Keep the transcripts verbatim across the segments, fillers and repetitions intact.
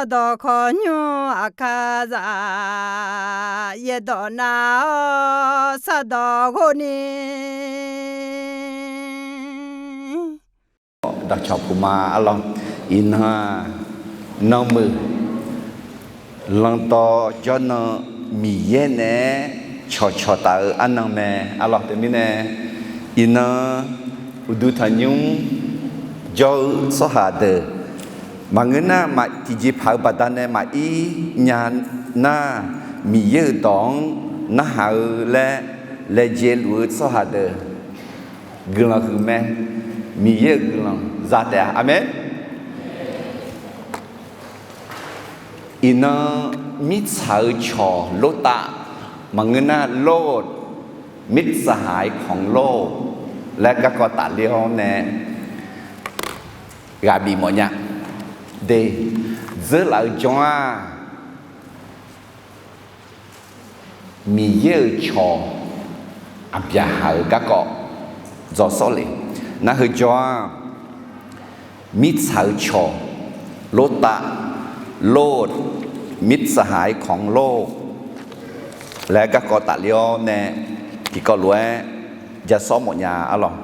Sardawq khawqnymr aqkar zaf, yaerdawq nar-awr sardawq ghov ni. Dawqcawq puq ma arlawr. Iqnan-aq, nanmuiq lanqdawq jawrnan Miqyaer naeq-aer cawqcawq taf-eu arnan mae arlawr. Teumirnae, iqnan uqduq tanqnymr jawr-eu tsawrhaq deuq maqngeur nar, tiqjeqpaq-eu baqdanae maqir nya nar, Miqyaer-euq dawq-anr narhaq-eu laer laejae luf-eu tsawrhaq deuq guiqlanq huiq mae. Miqyaer-euq guiqlanq za taef-a. Aqmeq. Iqnan mirtsaq-eu cawq lortav maqngeur nar, โลก มิตรสหายของโลก laer garkawv tafler-awr nae ghaq bif mawf nya. De, dzeurlaf-eu jan-aq, Miqyaer-euq cawq aqbyaqhaq-euq garkawv dzaw sawr le. Nar heu jawr-aq, mirtsaq-eu cawq lortav, โลก มิตรสหายของโลก laer garkawv tafler-awr nae tiqkawv lof-aer ja sawr mawf nya arlawr.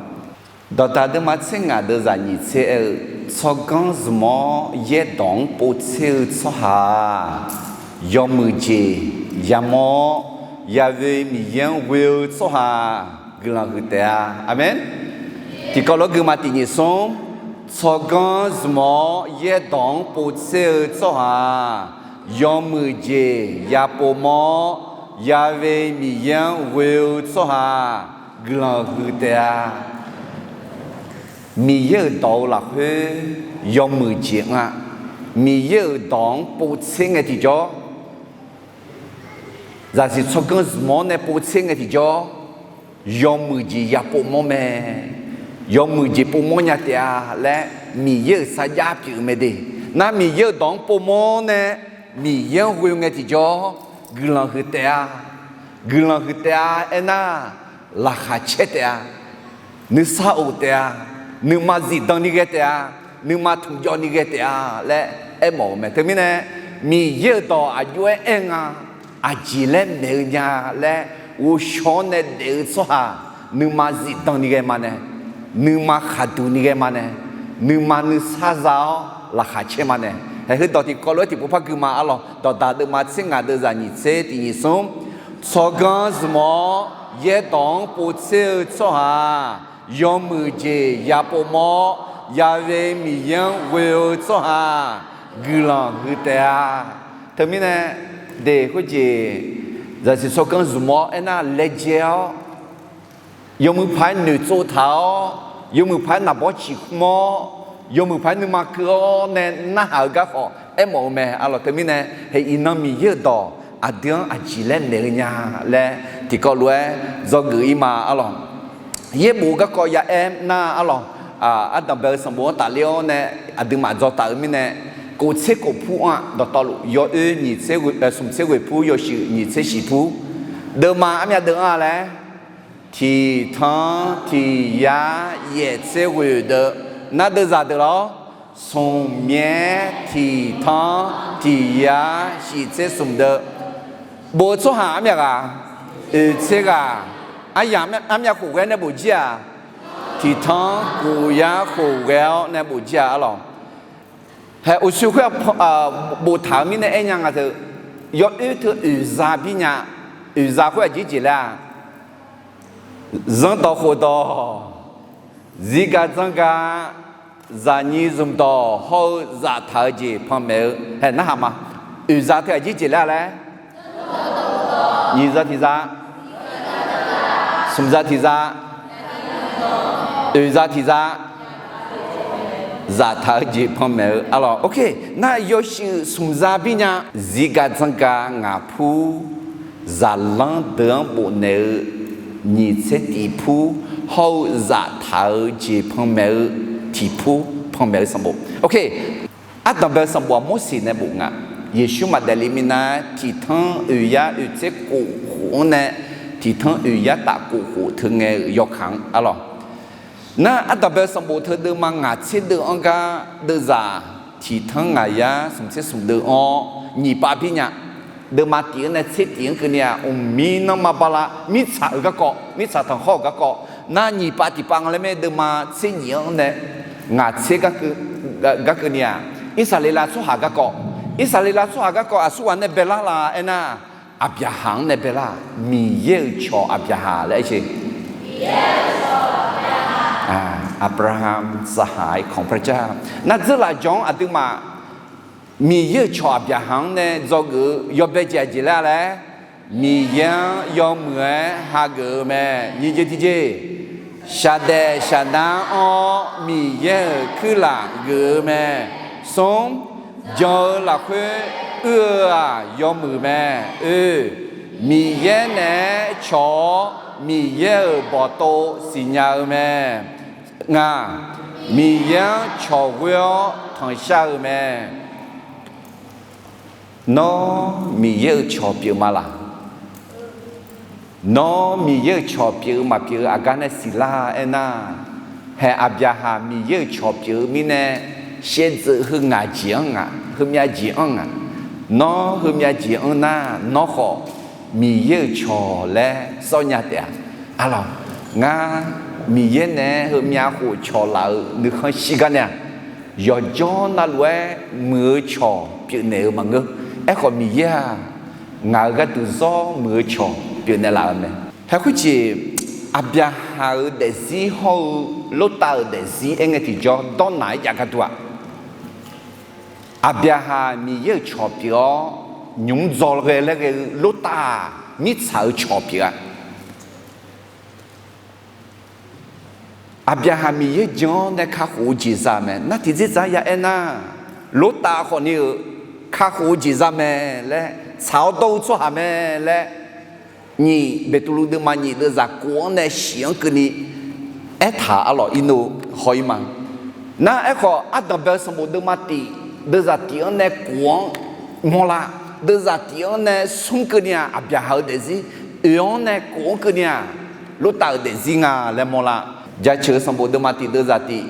Dawqdaq deuvma tser ngaq deuvzaq nyiq tser aer-eu, tsawrganr zmq-awr yaerdawq-anr povtser-eu tsawrhaq-aq, yawmuiq jeq yamawr-awr, Yaqve Miqyaer-anr ghoe-eu tsawrhaq guiqlanq huiq taef-a. Aqmeq. Tiqkawv lof-aer guima tiq nyiq smr, tsawrganr zmq-awr yaerdawq-anr povtser-eu tsawrhaq-aq, yawmuiq jeq yapovmawr-awr, Yaqve Miqyaer-anr ghoe-eu tsawrhaq guiqlanq huiq taef-a. Miqyaer-euq dawq-eu lafkhoer yawmuiq jeq anr-a. Miqyaer-euq dawq-anr povtser ngae tiqjawr, zaqsiq tsawrganr zmq-awr nae povtser ngae tiqjawr, yawmuiq jeq yapovmawr mae. Yawmuiq jeq povmawr nya taef-a laer Miqyaer-euq sarjax pyeuf-eu mae de. Nar Miqyaer-euq dawq-anr povmawr nae Miqyaer-anr ghoe ngae tiqjawr, guiqlanq huiq taef-a. Guiqlanq huiq taef-a aernar, laqkhaq caer taef-a. Nuisar of taef-a. Nuima zifdan ni ghae taef-a. Nuima tmqjawv ni ghae taef-a laer aermawf-eu mae. Teumirnae, Miqyaer-euq dawq aqjox-aer aer nga, aqjeq laer maeq-eu nya laer ghovshaw-awr nae daef-eu tsawrhaq, nuima zifdan ni ghae ma nae, nuima khaqduq ni ghae ma nae, nuima nuisar za-awr laqkhaq caer ma nae. Haeq heudawq tiqkawv lof-aer tiqpov par gui ma arlawr. Dawqdaq deuvma tser ngaq deuvzaq nyiq tser tiq nyiq smr, tsawrganr zmq-awr yaerdawq-anr povtser-eu tsawrhaq, yawmuiq jeq yapovmawr-awr, Yaqve Miqyaer-anr ghoe-eu tsawrhaq, guiqlanq huiq taef-a. Teumirnae, de khoerjeq, zaqsiq tsawrganr zmq-awr aernar laejae-awr, yawmuiq paq-aer noeqtsov taq-awr, yawmuiq paq-aer naqbawr ciqkhmr-awr, yawmuiq paq-aer nuima keuv-awr nae narhaq-eu garkhawf aermawf-eu mae arlawr. Teumirnae, haeq iqnan Miqyaer-euq dawq aqdui-anr aqjeq laer maeq-eu nya laer tiqkawv lof-aer dzawgeuf-ir ma arlawr. Yaerbof garkawv ya aer nar arlawr, ardanqbae-eu sanqbof-anr tafler-awr nae aqduimaf dzaw taf-eu mirnae, kof tser kof pur-anr-aq dawqtawvluf yawoer nyiq tser, smq tser ghoeq pur, yawshuif nyiq tser shiq pur. Deuvma armyav deuv-anr-a laer, tiq tanq tiq yar yaef tser ghoeq deuv, nar deuvzaq deuq lawr, smq myaer tiq tanq tiq yar shiq tser smq deuv. Bof-eu tsawrhaq armyav ghaq, oeq tser ghaq, aryamq armyav khof ghae-awr nae bof jir-aq, tiq tanq kof yar khof ghae-awr nae bof jir-aq arlawr. Haeq uqshoe khoer-aq, boftaq-eu mirnae aernya nga teu, yawoer teu oeqza bir nya. Oeqza khoer aqjeq jeq laer-aq, zanrdawq khofdawq, zirgaq dzanrgaq, zaqnyiq zmqdawq hawr-eu zaftaq-eu jeq panmaeq-eu haeq narhaq ma. Oeqza teu aqjeq jeq laer-a laer, nyiq za tiq za, smq za tiq za, oeq za tiq za, zaftaq-eu jeq panmaeq-eu arlawr. Ok, nar yawshuif smq za bir nya. Zirgaq dzanrgaq ngaq pur, zaqlanr deuq-anr bofnaeq-eu nyiq tser tiq pur hawr-eu zaftaq-eu jeq panmaeq-eu tiq pur panmaeq-eu sanqbof. Ok, ardanqbae-eu sanqbof-aq Morseq nae bof nga. Yeqsur maqdaef le minav-aer tiq tanq oeq yar oeq tser kof khof-anr nae tiq tanq oeq yar taf kof khof teu ngae-euq yawkaq-anr arlawr. Nar ardanqbae-eu sanqbof teu deuvma ngaq tser deuv-anr gar deuvzaq Tiqtanr ngaq yar smq tser smq deuv-anr nyiq pav bir nya. Deuvma tif-anr nae tser tif-anr keuvni-aq, mqmir nanrma bala mirtsaq-euq garkawv, mirtsaq tanqkhawr-euq garkawv nar, nyiq pav tiqpav nga laer mae. Deuvma tser nyiq-anr nae ngaq tser gar keuvni-aq, Irsaqleqlav tsawrhaq garkawv, Irsaqleqlav tsawrhaq garkawv aqsurghaq nae baelar la aernar, Aqbyaqhaq-anr nae baelar-aq, Miqyaer-euq cawq Aqbyaqhaq laer aer-eu, Abraham สหายของพระเจ้า. Nar dzeurlaf jawq-anr aqduimaf Miqyaer-euq cawq Aqbyaqhaq-anr nae dzawgeuf-eu yawbae jeq aqjeq laer laer, Miqyaer-anr yawmuiq-aer hageuf-eu mae. Nyiq jeq tiqjeq, shaqdaef shaqnar-awr Miqyaer-euq kuirlaf geuf-eu mae. Smr, jan-eu lafkhoer uir-eu-aq yawmuiq mae. Oe, Miqyaer naeq-aer cawq-awr Miqyaer-euq bawqtov siqnya-eu mae. Ngaq, Miqyaer-anr cawq ghoer-awr tanqshar-eu mae. Nawr Miqyaer-euq cawq pyeuf ma laq? Nawr Miqyaer-euq cawq pyeuf-eu maqpyeuf-eu aqgar nae siqlar aernar, haeq Aqbyaqhaq Miqyaer-euq cawq pyeuf-eu mirnae shaevdzeuf heu ngaq jeq-anr ngaq, heumyav jeq-anr ngaq. Nawr heumyav jeq-anr nar, nawr khawf Miqyaer-euq cawq laer sawr nya taef-a. Arlawq, ngar Miqyaer naeq-aer heumyav khof cawq laf-euq nuikhanr shir gar nae-aq, yawqjawr navluf-aer muiq-eu cawq pyeufnaeq-eu maqngeur. Aerkhawf Miqyaer-aq, ngaq-euq gharduq zawr muiq-eu cawq pyeufnaeq laf-eu mae. Haeq khoerjeq, Aqbyaqhaq-euq daefzir hawr-eu Lortav-euq daefzir aerngae tiqjawr dawrnaq-aer jav gharduq-aq, Aqbyaqhaq Miqyaer-euq cawq pyeuf-awr, nymq mr dzaw ghae laer ghae-eu Lortav-aq, mirtsaq-euq cawq pyeuf-a. Aqbyaqhaq Miqyaer jan-awr nae kakhof-eu jeq za mae. Nar tiqdzerdzaq ya aernar, Lortav khawfni-euq kakhof-eu jeq za mae laer, tsaq-awr dawr-eu tsawrhaq mae laer, nyiq Beqtuvluv deuvma nyiq deuvzaq kof-anr nae shif-anr keuvni aertaq arlawq irnov haw-ir ma. Nar aerkhawf, ardanqbae-eu sanqbof deuvma tif, deuvzaq tif-anr nae kof-anr mawrlar, deuvzaq tif-anr nae smr keuvni-aq, Aqbyaqhaq-euq daefzir oe-anr nae kof-anr keuvni-aq, Lortav-euq daefzir nga laer mawrlar. Jaceuq-eu sanqbof deuvma tif deuvzaq tif,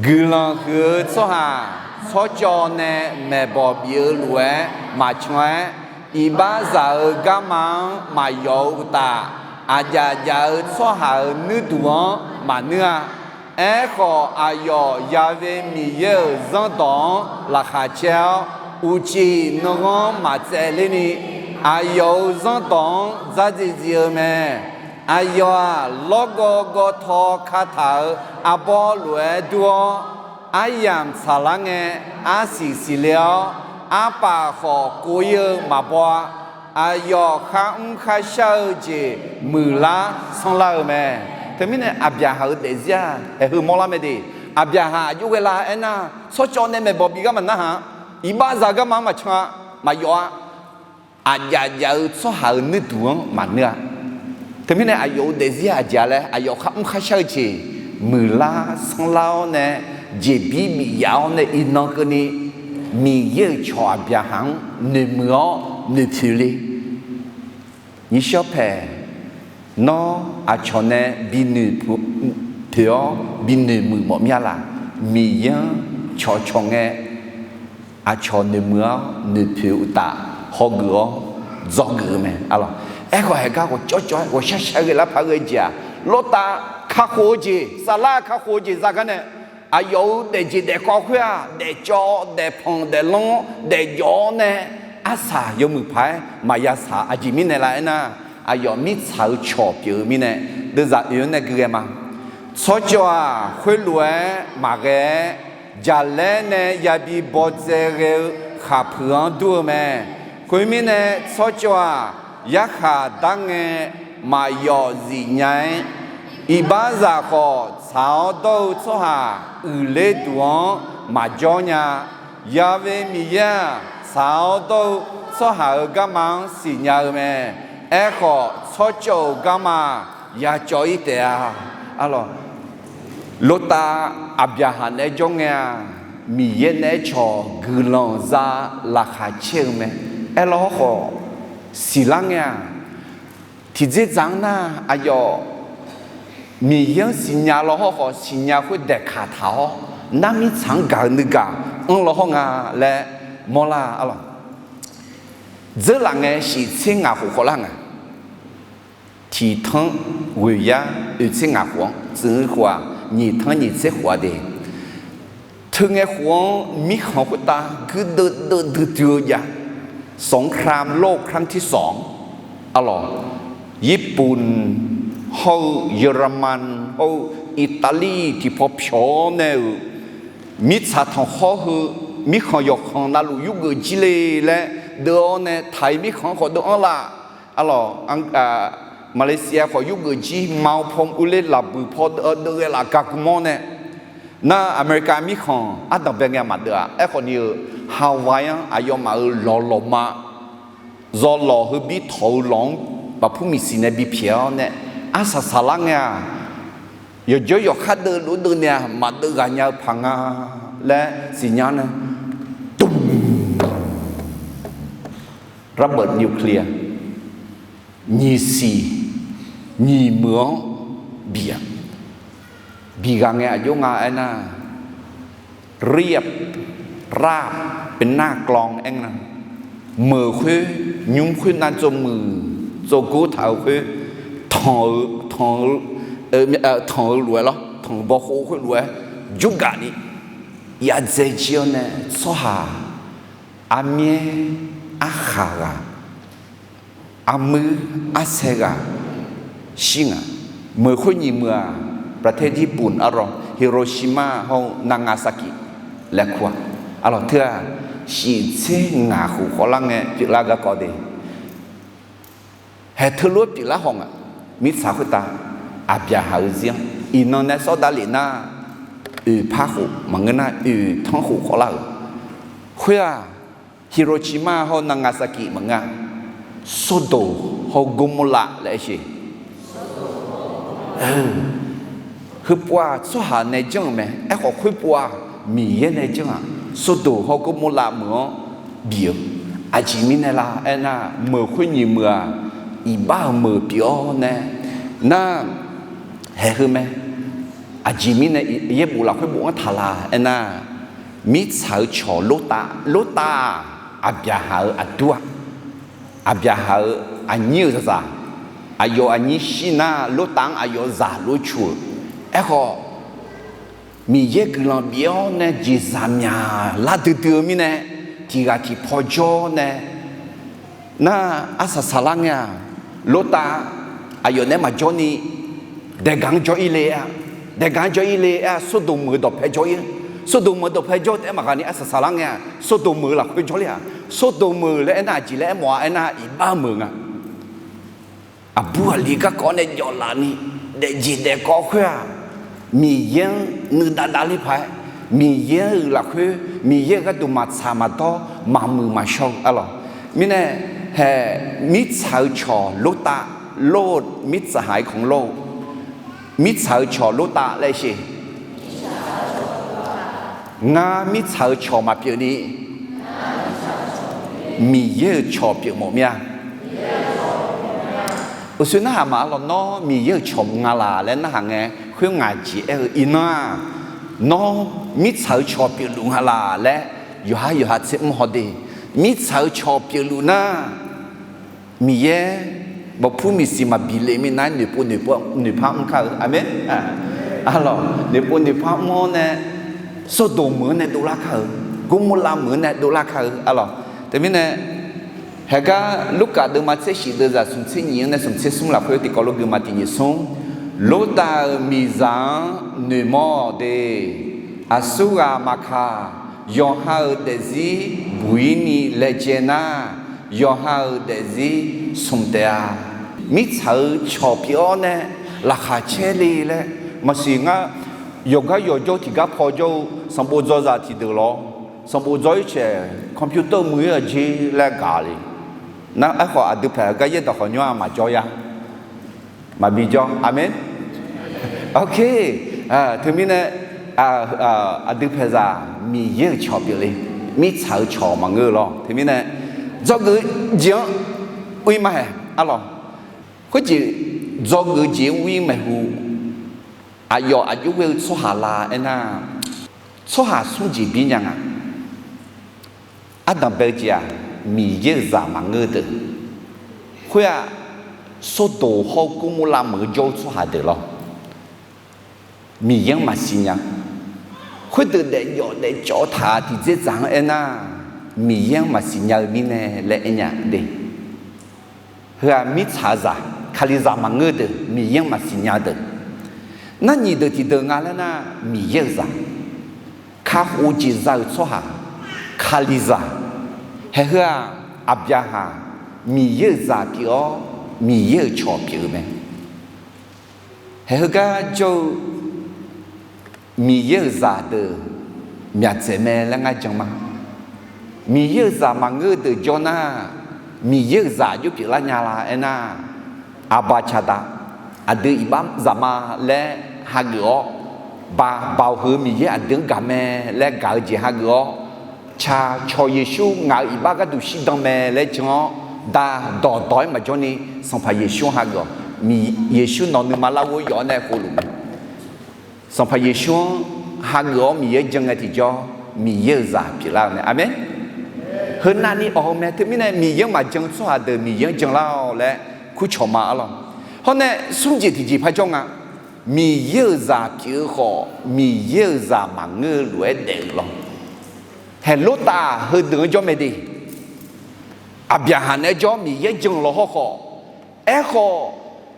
guiqlanq huiq-eu tsawrhaq tsawrcawv nae maeqbawq bif-eu lof-aer maqcan-aer, iqbaxzaq-euq garma-anr maqyawf-eu uqtaf, aqjaf jaf-eu tsawrhaq-euq nuirduq-anr maqnuir-a. Aerkhawf, aqyawf Ya'we Miqyaer-euq zanrdawq-anr laqkhaq caer-awr, uqcif nanghanr maqtsaevler ni, aqyawf-euq zanrdawq-anr dzardziv dziv-eu mae. Aqyawf-aq, lawrgawv gawvtaw kataq-euq arbawr lof-aer dur-awr, aryamq tsaqlar ngae, arsiq siqle-awr, arpaf khawf kov-ir-eu maqbaw-a. Aqyawf kharmr kharshar-eu jeq muiqlar sanrlar-eu mae. Teumirnae Aqbyaqhaq-euq daefzir-aq, haeq heu mawrlar mae de. Aqbyaqhaq aqjox ghae la aernar, tsawrcawv nae maeqbawq bif gar maqnar haq, iqbaxzaq garma-anr maqcan-a, maqyawf-a. Aqjaf jaf-eu tsawrhaq-euq nuirduq-anr maqnuir-a. Teumirnae aqyawf-euq daefzir aqjeq-a laer, aqyawf kharmr kharshar-eu jeq muiqlar sanrlar-awr nae, jeqbir bif yaf-awr nae iqnan keuvni, Miqyaer-euq cawq Aqbyaqhaq-anr noeqmuiq-awr noeqpoeq le. Nyiqshawr paeq, nawr aqcawq nae bi noeqpoeq-awr bi noeqmuiq mawf mir-a laq? Miqyaer-anr cawqcawq ngae, aqcawq noeqmuiq-awr noeqpoeq uqtaf hawgeuf-awr dzawgeuf-eu mae. Arlawq, aerkhawf haeq gar ghawqcawv cawv-aer ghawqshar shar ghae lar paq-aer ghae-eu jeq-aq, Lortav kakhof-eu jeq, saflar kakhof-eu jeq za gar nae, aqyawf-euq daefjeq daefkawv khoer-aq, daefcawv daefpanq daeflanr daefjawv-awr nae, arsaq yawmuiq paq-aer maqya saq-eu aqjeq mirnae la aernar, aqyawf mirtsaq-eu cawq pyeuf-eu mirnae, deuvzaq oe-anr nae gui ghae ma. Tsawrcawv-aq, khoerlof-aer maqghae-aer, jaqlaer nae yabi bawdzae ghae-eu khaqpuiq-anr dur-eu mae. Khoermirnae, tsawrcawv-aq, yarkhaq dar ngae maqyawf zifnya-aer, iqbaxzaq khawf tsaq-awr dawr-eu tsawrhaq uiqler duq-anr maqjawr nya. Ya'we Miqyaer-aq, tsaq-awr dawr-eu tsawrhaq-euq garma-anr siqnya-eu mae. Aerkhawf, tsawrcawv-euq garma yacawv-ir taef-a. Arlawq, Lortav Aqbyaqhaq naeq-aer jawr ngae-aq, Miqyaer naeq-aer cawq guiqlanq za laqkhaq caer-eu mae. Aerlawr hawrkhawf, siqlar ngae-aq, tiqdzerdzaq-anr nar, aqyawf Miqyaer-anr siqnya lawr hawrkhawf, siqnya khoer daeqkaq taq-awr, nar mirtsaq-anr gaq-eu nuigaq anr law hawr nga laer mawrlar arlawq. Dzeurlaf ngae shif tser ngaq khof khawvlar nga. Tiq tanr ghoeq yar oeq tser ngaq khof-anr tsuif khof-aq, nyiq tanr nyiq tser khof-a de. Teu ngae khof-anr mirkhanq khoertav guirdeuv deuv duidui-eu jav. สงครามโลกครั้งที่สอง arlawq, Yirpuf hawr-eu Yaqrman hawr-eu Iqtaqlir tiqpaw pyawq-awr nae-euq mirtsaq tanqkhawr heu mirkhanq yawqkhanq navluf yurgeuf jir le laer deuv-awr nae, taq-iq mirkhanq-anr khawf deuv-anr laf. Arlawq, Malaysia khawf yurgeuf jir, ma paw urler lafbuiq paw deuv-eu ghae laf gaqguq mawr nae, nar America mirkhanq ardanq bae ngae maqdeuv-aq. Aerkhawf ni-euq Hawaii-anr aqyawfmaf-euq lawqlawqma zawlawq heu bir tawq-eu lawq-anr baqpur miqsiq nae bipyaeq-awr nae, arsaq saqlar ngae-aq, yawqjawr yawqkhar deuv lof deuv nae-aq maqdeuv ghaq nya-eu paq nga laer siqnya nae, dm ระเบิดนิวเคลียร์ nyiq siq nyiq meuq-anr bif-a. Bighaq ngae aqjox nga aernar, เรียบราบเป็นหน้ากลอง aer nga. Meuq khoer nymr khoer nav tsov muiq tsov gor taq-eu khoer, tanq-eu, tanq-eu, tanq-eu lof-aer lawr, tanq-eu baw khof khoerlof-aer jurgaq ni yadzae jir-awr nae, tsawrhaq armyaer arkhaq ghaq, armuir arsaer ghaq shir nga. Meuq khoer nyiq meuq-aq, ประเทศญี่ปุ่น arlawq, Hiroshima hawr-eu Nagasaki laer kur-a. Arlawq teu-aq, shif tser ngaq khof khawvlar ngae pyeuflar garkawv de. Haeq teulof-aer pyeuflar haw nga. Mirtsaq khoertav Aqbyaqhaq-eu zir-anr iqnan nae sawr davlef nar, oeq par khof maqngeur nar, oeq tanr khof khawvlar-euq khoer-aq, Hiroshima hawr Nagasaki maqngeur-a, Sordoq hawr Gormorlav laer aer sher. Heupov-aq tsawrhaq nae janr-euq mae. Aerkhawf khoerpov-aq Miqyaer nae janr-aq, Sordoq hawr Gormorlav meuq-anr bif-eu. Aqjeq mirnae la aernar, meuq khoer nyiq meuq-aq, iqbax-euq meuq pyeuf-awr nae, nar, haeq heu mae. Aqjeq mirnae yaerbof lafkhoer bof-anr taq la aernar, mirtsaq-eu cawq Lortav, Lortav-aq, Aqbyaqhaq-euq aqdur-a. Aqbyaqhaq-euq aqnyir-euq zaqzaq, aqyawf aqnyir shir nar Lortav-anr aqyawf zaq lof-aer cu-euq. Aerkhawf, Miqyaer guiqlanq bif-awr nae jeqzaq myaqlar duidui-eu mirnae, tiq ghaq tiq paw jawr nae, nar arsaq saqlar ngae-aq, Lortav aqyawf naeq-aer maqjawr ni, daeqgaq-anr jawr-ir le-a. Daeqgaq-anr jawr-ir le-a, Sordoq meuq-eu dawqpae jawr-ir. Sordoq meuq-eu dawqpae jawr taef-aer maqghaq ni arsaq saqlar ngae-aq, Sordoq meuq-eu lafkhoer jawrler-aq. Sordoq meuq laer aernar aqjeq laer aermawf-a aernar, iqbax meuq nga. Aqbur aqli garkawv nae jawf laf ni, daefjeq daefkawv khoer-aq, Miqyaer-anr nuidav davler paq-aer, Miqyaer-euq lafkhoer, Miqyaer-euq gharduq maqtsaq maqdawr maqmuiq maqshawr-eu arlawq. Mirnae, haeq, mirtsaq-eu cawq Lortav, Lot, mirtsaq haq-aer kanq lor-eu, mirtsaq-eu cawq Lortav laer sher. Ngar mirtsaq-eu cawq maqpyeuf ni, Miqyaer-euq cawq pyeuf mawf mir-a. Uqshoe narhaq ma arlawq, nawr Miqyaer-euq cawq nga laq laer narhaq ngae, khoer ngaq jeq aer-eu iqnan-aq, nawr mirtsaq-eu cawq pyeufluf nga laq laer yawqhar yawqha tser mr haw de. Mirtsaq-eu cawq pyeufluf nar, Miqyaer bawqpur miqsiq maqbi le minav-aer noeqpov noeqpar mr kar-eu. Aqmeq. Arlawq, noeqpov noeqpar mr-awr nae, Sordoq meuq-anr nae dovlar kar-eu, Gormorlav meuq-anr nae dovlar kar-eu arlawq. Teumirnae, haeqgar Lurkaf deuvma tser shif deuvzaq smq tser nyif-anr nae smq tser smr lafkhoer tiqkawv lof guima tiq nyif smr, Lortav-euq miqzaq-anr noeqmawr de. Aqsurghaq maqkaq, yawqha-euq daefzir buq-ir ni laejae nar, yawqha-euq daefzir smq taef-a. Mirtsaq-eu cawq pyeuf-awr nae laqkhaq caer le laer maqsiq ngar, yawqgar yawqjawr tiqgar paw jawr-eu sanqbof dzawzaq tiqdeuq lawr, sanqbof dzawr-ir caeq computer muiq-ir-a jer laer gaq le. Nar aerkhawf aqdui paeq gar yaerdawq khawqnymr-aq maqjawr ya. Maqbi jawr. Aqmeq. Oke. Teumirnae, aqdui paeqzaq Miqyaer-euq cawq pyeuf le. Mirtsaq-eu cawq maqngeur-eu lawr. Teumirnae, dzawgeuf jeq-anr uir ma haeq arlawq. Khoerjeq, dzawgeuf jeq-anr uir maeqhu, aqyawf aqjox ghae-eu tsawrhaq la aernar, tsawrhaq smr jeq bir nya nga. Ardanq bae-eu jeq-aq, Miqyaer-euq zaq maqngeur-eu deuq. Khoer-aq, Sordoq hawr-eu Gormorlav meuq-eu jawr-eu tsawrhaq deuq lawr. Miqyaer-anr maqsiq nya. Khoerdeuq daefjawf daefcawv taq-a tiqdzerdzaq-anr aernar, Miqyaer-anr maqsiq nya-eu mirnae laer aernya de. Heu-aq mirtsaq-eu zaq, Kalizaq maqngeur-eu deuq, Miqyaer-anr maqsiq nya-eu deuq. Nar nyiq deuq tiqdeuq nga laer nar, Miqyaer-euq zaq, kakhof-eu jeq za-euq tsawrhaq, Kalizaq. Haeheu-aq, Aqbyaqhaq Miqyaer-euq zaq pyeuf-awr, Miqyaer-euq cawq pyeuf-eu mae. Haeheu gar jawr-eu Miqyaer-euq zaq deuq myaqdzaeq mae laer ngar jan ma. Miqyaer-euq zaq maqngeur-eu deuq jawr nar, Miqyaer-euq zaq jov pyeuflar nya la aernar, aqbaq caqdaq, aqdui iqbax zaqma laer hageuf-awr, ba, Baoq heu Miqyaer aqdui-anr gaq mae laer gaq-eu jeq hageuf-awr, caq cawq Yeqsur ngaq-euq iqbax gharduq shirdan mae laer jan-awr, da dawqdawq-aer maqjawr ni, Sanqpaq Yeqsur-anr hageuf-awq. Yeqsur nawq nuima larghov yawf-awr nae khovluf mae. Sanqpaq Yeqsur-anr hageuf-awr Miqyaer jan ngae tiqjawr, Miqyaer-euq zaq pyeuflar-eu mae. Aqmeq. Heu navni awq-eu mae. Teumirnae Miqyaer-anr maqjan-eu tsawrhaq deuq Miqyaer-anr janlar-awq laer kurcawq ma arlawq. Hawr nae smr jeq tiqjeq par jawr nga. Miqyaer-euq zaq pyeuf-eu khawf, Miqyaer-euq zaq maqngeur-eu lof-aer daef-euq lawr. Haeq Lortav heudeuq-anr jawr mae de. Aqbyaqhaq naeq-aer jawr Miqyaer jan-eu lawr hawrkhawf, aerkhawf,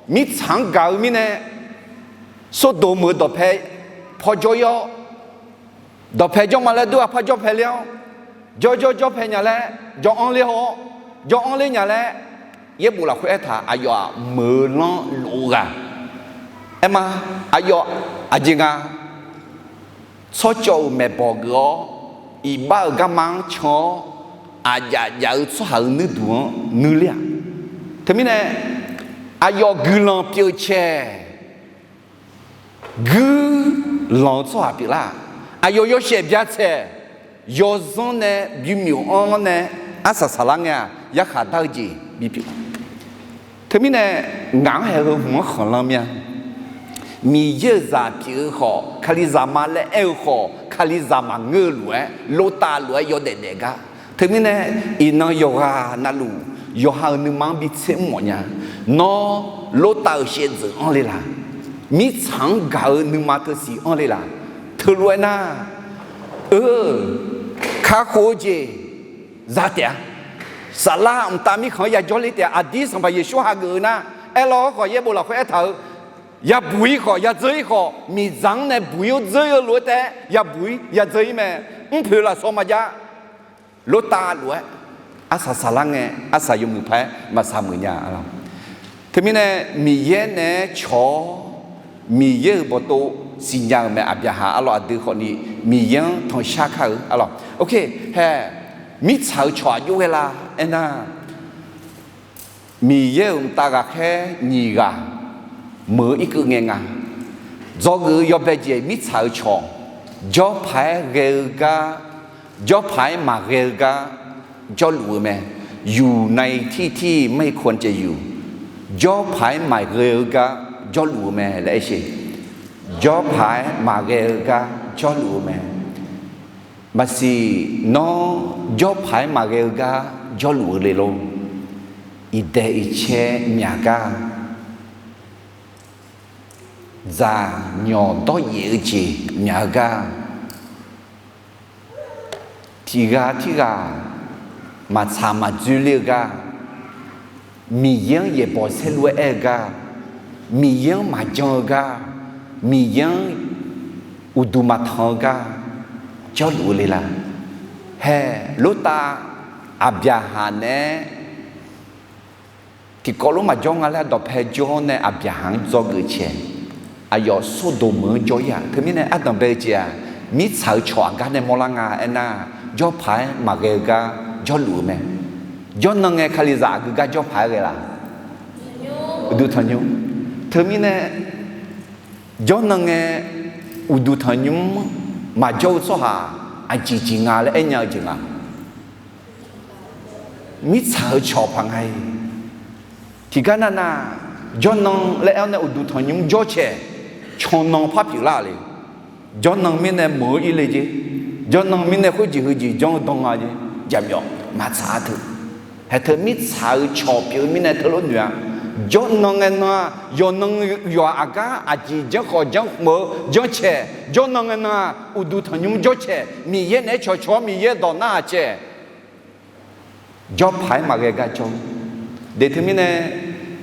mirtsaq-anr gaq-eu mirnae, Sordoq meuq-eu dawqpae paw jawr-ir-awr, dawqpae jawr ma laer dur-aq par jawr pae ler-awr, jawr jawr jawr pae nya laer, jawr anr ler haw-awr, jawr anr ler nya laer, yaerbof lafkhoer aertaq aqyawf-aq meuq-eu lanr lof-eu ghaq. Aerma, aqyawf aqjeq nga, tsawrcawv-euq maeqbawq geuf-awr, iqbax-euq garma-anr can-awr, aqjaf jaf-eu tsawrhaq-euq nuirduq-anr nuir ler-aq. Teumirnae, aqyawf guiqlanq pyeuf cae, guiqlanq-eu tsawrhaq pyeuflar-aq. Aqyawf yawshaef bya tsaeq, yawzanr nae bymyof-anr nae arsaq saqlar ngae-aq, yarkhaq dar-eu jeq bipyeuf. Teumirnae, ngaq-anr haeq heu hmq-anr khanqlan mir-a. Miqyaer-euq zaq pyeuf-eu khawf, Kalizaq ma laer aer-eu khawf, Kalizaq maqngeur-eu lof-aer, Lortav lof-aer yawdaef daef gar. Teumirnae, iqnan yawqghaq navluf, yawqha-euq nuima-anr bitser mr mawf nya. Nawr, Lortav-euq shaevdzeuf anr le laq? Mirtsaq-anr gaq-eu nuima teusiq anr le laq? Teulof-aer nar, eu, kakhof-eu jeq za taef-a. Saflar mqtav mirkhanq-anr yajawr ler taef-a. Aqdir Sanqpaq Yeqsur hageuf-eu nar, aerlawr hawrkhawf yaerbof lafkhoer aertaq-eu, yabuq-ir khawf, yadzeur-ir khawf, miqdzaq-anr nae buq-ir-awr dzeur-ir-eu lof-aer taef-aer yabuq-ir yadzeur-ir mae. Mrpoeq lafsawq maqjav. Lortav lof-aer arsaq saqlar ngae, arsaq yawmuiq paq-aer maqsaq muiq nya-a. Teumirnae, Miqyaer naeq-aer cawq-awr, Miqyaer-euq bawqtov siqnya-euq mae. Aqbyaqhaq arlawq aqdui khawfni Miqyaer-anr tanqshar kar-eu arlawq. Oke, hae, mirtsaq-euq cawq aqjox ghae la aernar, Miqyaer-euq mqtav ghaqkhaer nyiq ghaq meuq-eu irkeuv ngae nga. Dzawgeuf-eu yawbae jeq mirtsaq-euq cawq, jawrpaq-aer ghae-eu gar, jawrpaq-aer maqghae-eu gar jawrluf-eu mae. Yuq nai tirtir maer-ir ko-anr caev yuq, jawrpaq-aer maqghae-eu gar jawrluf-eu mae laer aer sheq. Jawrpaq-aer maqghae-eu gar jawrluf-eu mae. Maqsiq, nawr jawrpaq-aer maqghae-eu gar jawrluf-eu le lor. Iqdaeq iqcae myaq gar, dzaq nyawq dawryaef-eu jeq myaq-eu gar, tiq ghaq tirghaq maqtsaq maqdzoerler-eu gar, Miqyaer-anr yaeqbawq saerlu-aer aer-eu gar, Miqyaer-anr maqjan-eu gar, Miqyaer-anr uqduq maqtanq-eu gar jawrluf-eu le la? Hae, Lortav, Aqbyaqhaq naeq-aer tiqkawv lof maqjawr nga laer dawqpae jawr-awr nae Aqbyaqhaq-anr dzawgeuf cae, aqyawf Sordoq meuq-anr jawr-ir-aq. Teumirnae ardanq bae-eu jeq-aq, mirtsaq-euq cawq aqgar nae mawrlar nga aernar, jawrpaq-aer maqghae-eu gar jawrluf-eu mae. Jawrnan ngae Kalizaq aqgeu gar jawrpaq-aer ghae la? Uqduq tanqnymr. Teumirnae, jawrnan ngae uqduq tanqnymr maqjawr-eu tsawrhaq aqjeq jeq nga laer aernya-eu jeq nga. Mirtsaq-euq cawq paq nga-iq. Tiqgar navnav, jawrnan laer aer-awr nae uqduq tanqnymr jawr cae, cannan par pyeuflar le. Jawrnan mirnae meuq-eu ir le jer. Jawrnan mirnae khoerjeq heujeq janr-eu dan nga jer. jaqmyawf maqtsaq-a teu. Haeq teu mirtsaq-euq cawq pyeuf-eu mirnae teulof noeq-a. Jawrnan ngae nan-aq, yawqnan yawq-aq aqgar aqjeq janrkhawf janrmeuq-eu janrcaeq, jawrnan ngae nan-aq uqduq tanqnymr jawrcaeq, Miqyaer naeq-aer cawqcawq-awr Miqyaer-eu dawq narhaq caeq. Jawrpaq-aer maqghae gar jawr. Deq teumirnae,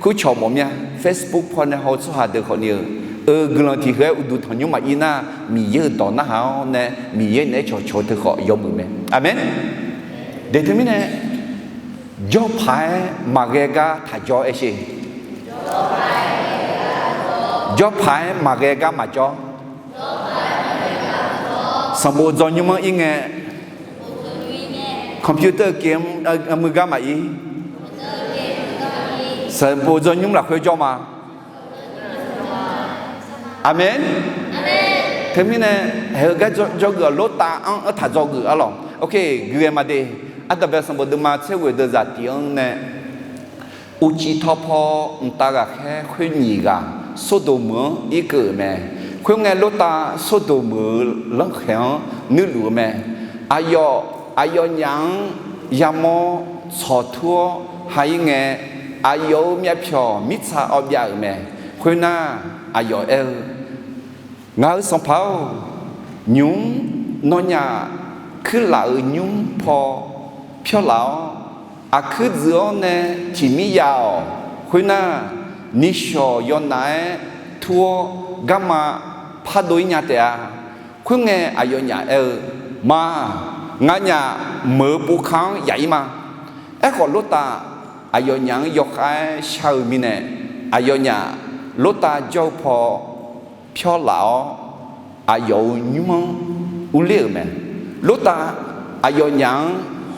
kurcawq mawf mir-a, Facebook paw nae haw-eu tsawrhaq deuq khawfni-eu, eu guiqlanq tiq heu-aer uqduq tanqnymr maqir nar, Miqyaer-euq dawq narhaq-awr nae Miqyaer naeq-aer cawqcawq-eu teu khawf yawmuiq mae. Aqmeq. Deq teumirnae, jawrpaq-aer maqghae gar taq jawr aer sher. Jawrpaq-aer maqghae gar maqjawr. Sanqbof dzawnymr-anr ir ngae, computer-eu kev-anr muiq gar maqir. Sanqbof dzawnymr lafkhoer jawr ma. Aqmeq. Teumirnae, haeq-eu gar jawrgeuf-awq, Lortav-anr aertaq dzawgeuf arlawq. Ok, guiqghae ma de. Ardanqbae sanqbof deuvma tser ghoeq deuvzaq tiq-anr nae, uqcif tawpaw mqtav ghaqkhaer khoer nyiq ghaq Sordoq meuq-anr irkeuv-euq mae. Khoerngae, Lortav Sordoq meuq-euq lanrkhaeq-anr nuirluf-eu mae. Aqyawf, aqyawfnyaf-anr yamawr tsawqtur-awr ha ir ngae, aqyawf-euq myavpyawq mirtsaq awv byav-euq mae. Khoernar, aqyawf aer-eu, Ngaq-euq sanqpaq-or, nymq-mr nawnyaf kuirlaf-euq nymr paw pyawr laf-awr, aqkuir dzuif-awr nae tiq mir ya-awq. Khoernar, nishawq yawnaf-aer tur-awr garma pardov-ir nya taef-a. Khoerngae, aqyawfnyaf aer-eu, Ma, nganyaf meuq-eu povka-anr yaf-ir ma. Aerkhawf, Lortav aqyawfnyaf-anr yawkhav-aer shar-eu mirnae, aqyawfnyaf Lortav jawr-eu paw pyawr laf-awr, aqyawf-euq nymr-anr urler-euq mae. Lortav aqyawfnyaf-anr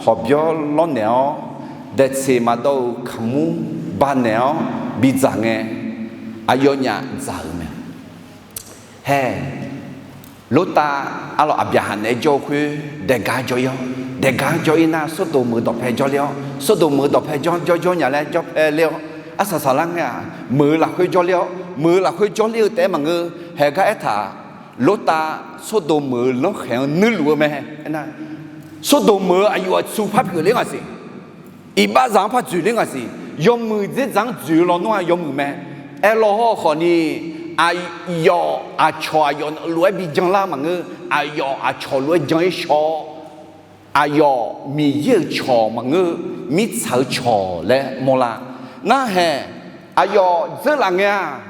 hawqbyawr lawrnaeq-awr, daeqtseq maqdawv-euq kaqmur banaeq-awr bidzaq ngae, aqyawfnyaf dzaq-euq mae. Hae, Lortav arlawq Aqbyaqhaq naeq-aer jawr-eu khoer daeqgaq jawr-ir-awr, daeqgaq jawr-ir nar, Sordoq meuq dawqpae jawrler-awr, Sordoq meuq dawqpae jawr jawr jawr nya laer jawrpae ler-awr, arsaq saqlar ngae-aq, meuq-eu lafkhoer jawrler-awr, meuq-eu lafkhoer jawrler-eu taef-aer maqngeur. Haeq gar aertaq, Lortav Sordoq meuq-eu lanrkhaeq-anr nuirluf-eu mae. Aernar, Sordoq meuq-eu aqyawf aqtsu par pyeufler ngaq siq. Iqbaxzaq-anr par dzoeqler ngaq siq. Yawmuiq dzerdzaq-anr dzoeq-eu lawnmr-aq yawmuiq mae. Aerlaw hawr-eu khawfni, aqyawf aqcawq aqyawf lof-aer bi janlar maqngeur. Aqyawf aqcawq lof-aer jan-ir shaw-awr, aqyawf Miqyaer-euq cawq maqngeur, mirtsaq-eu cawq laer mawrlar. Narhaeq, aqyawf dzeurlaf ngae-aq,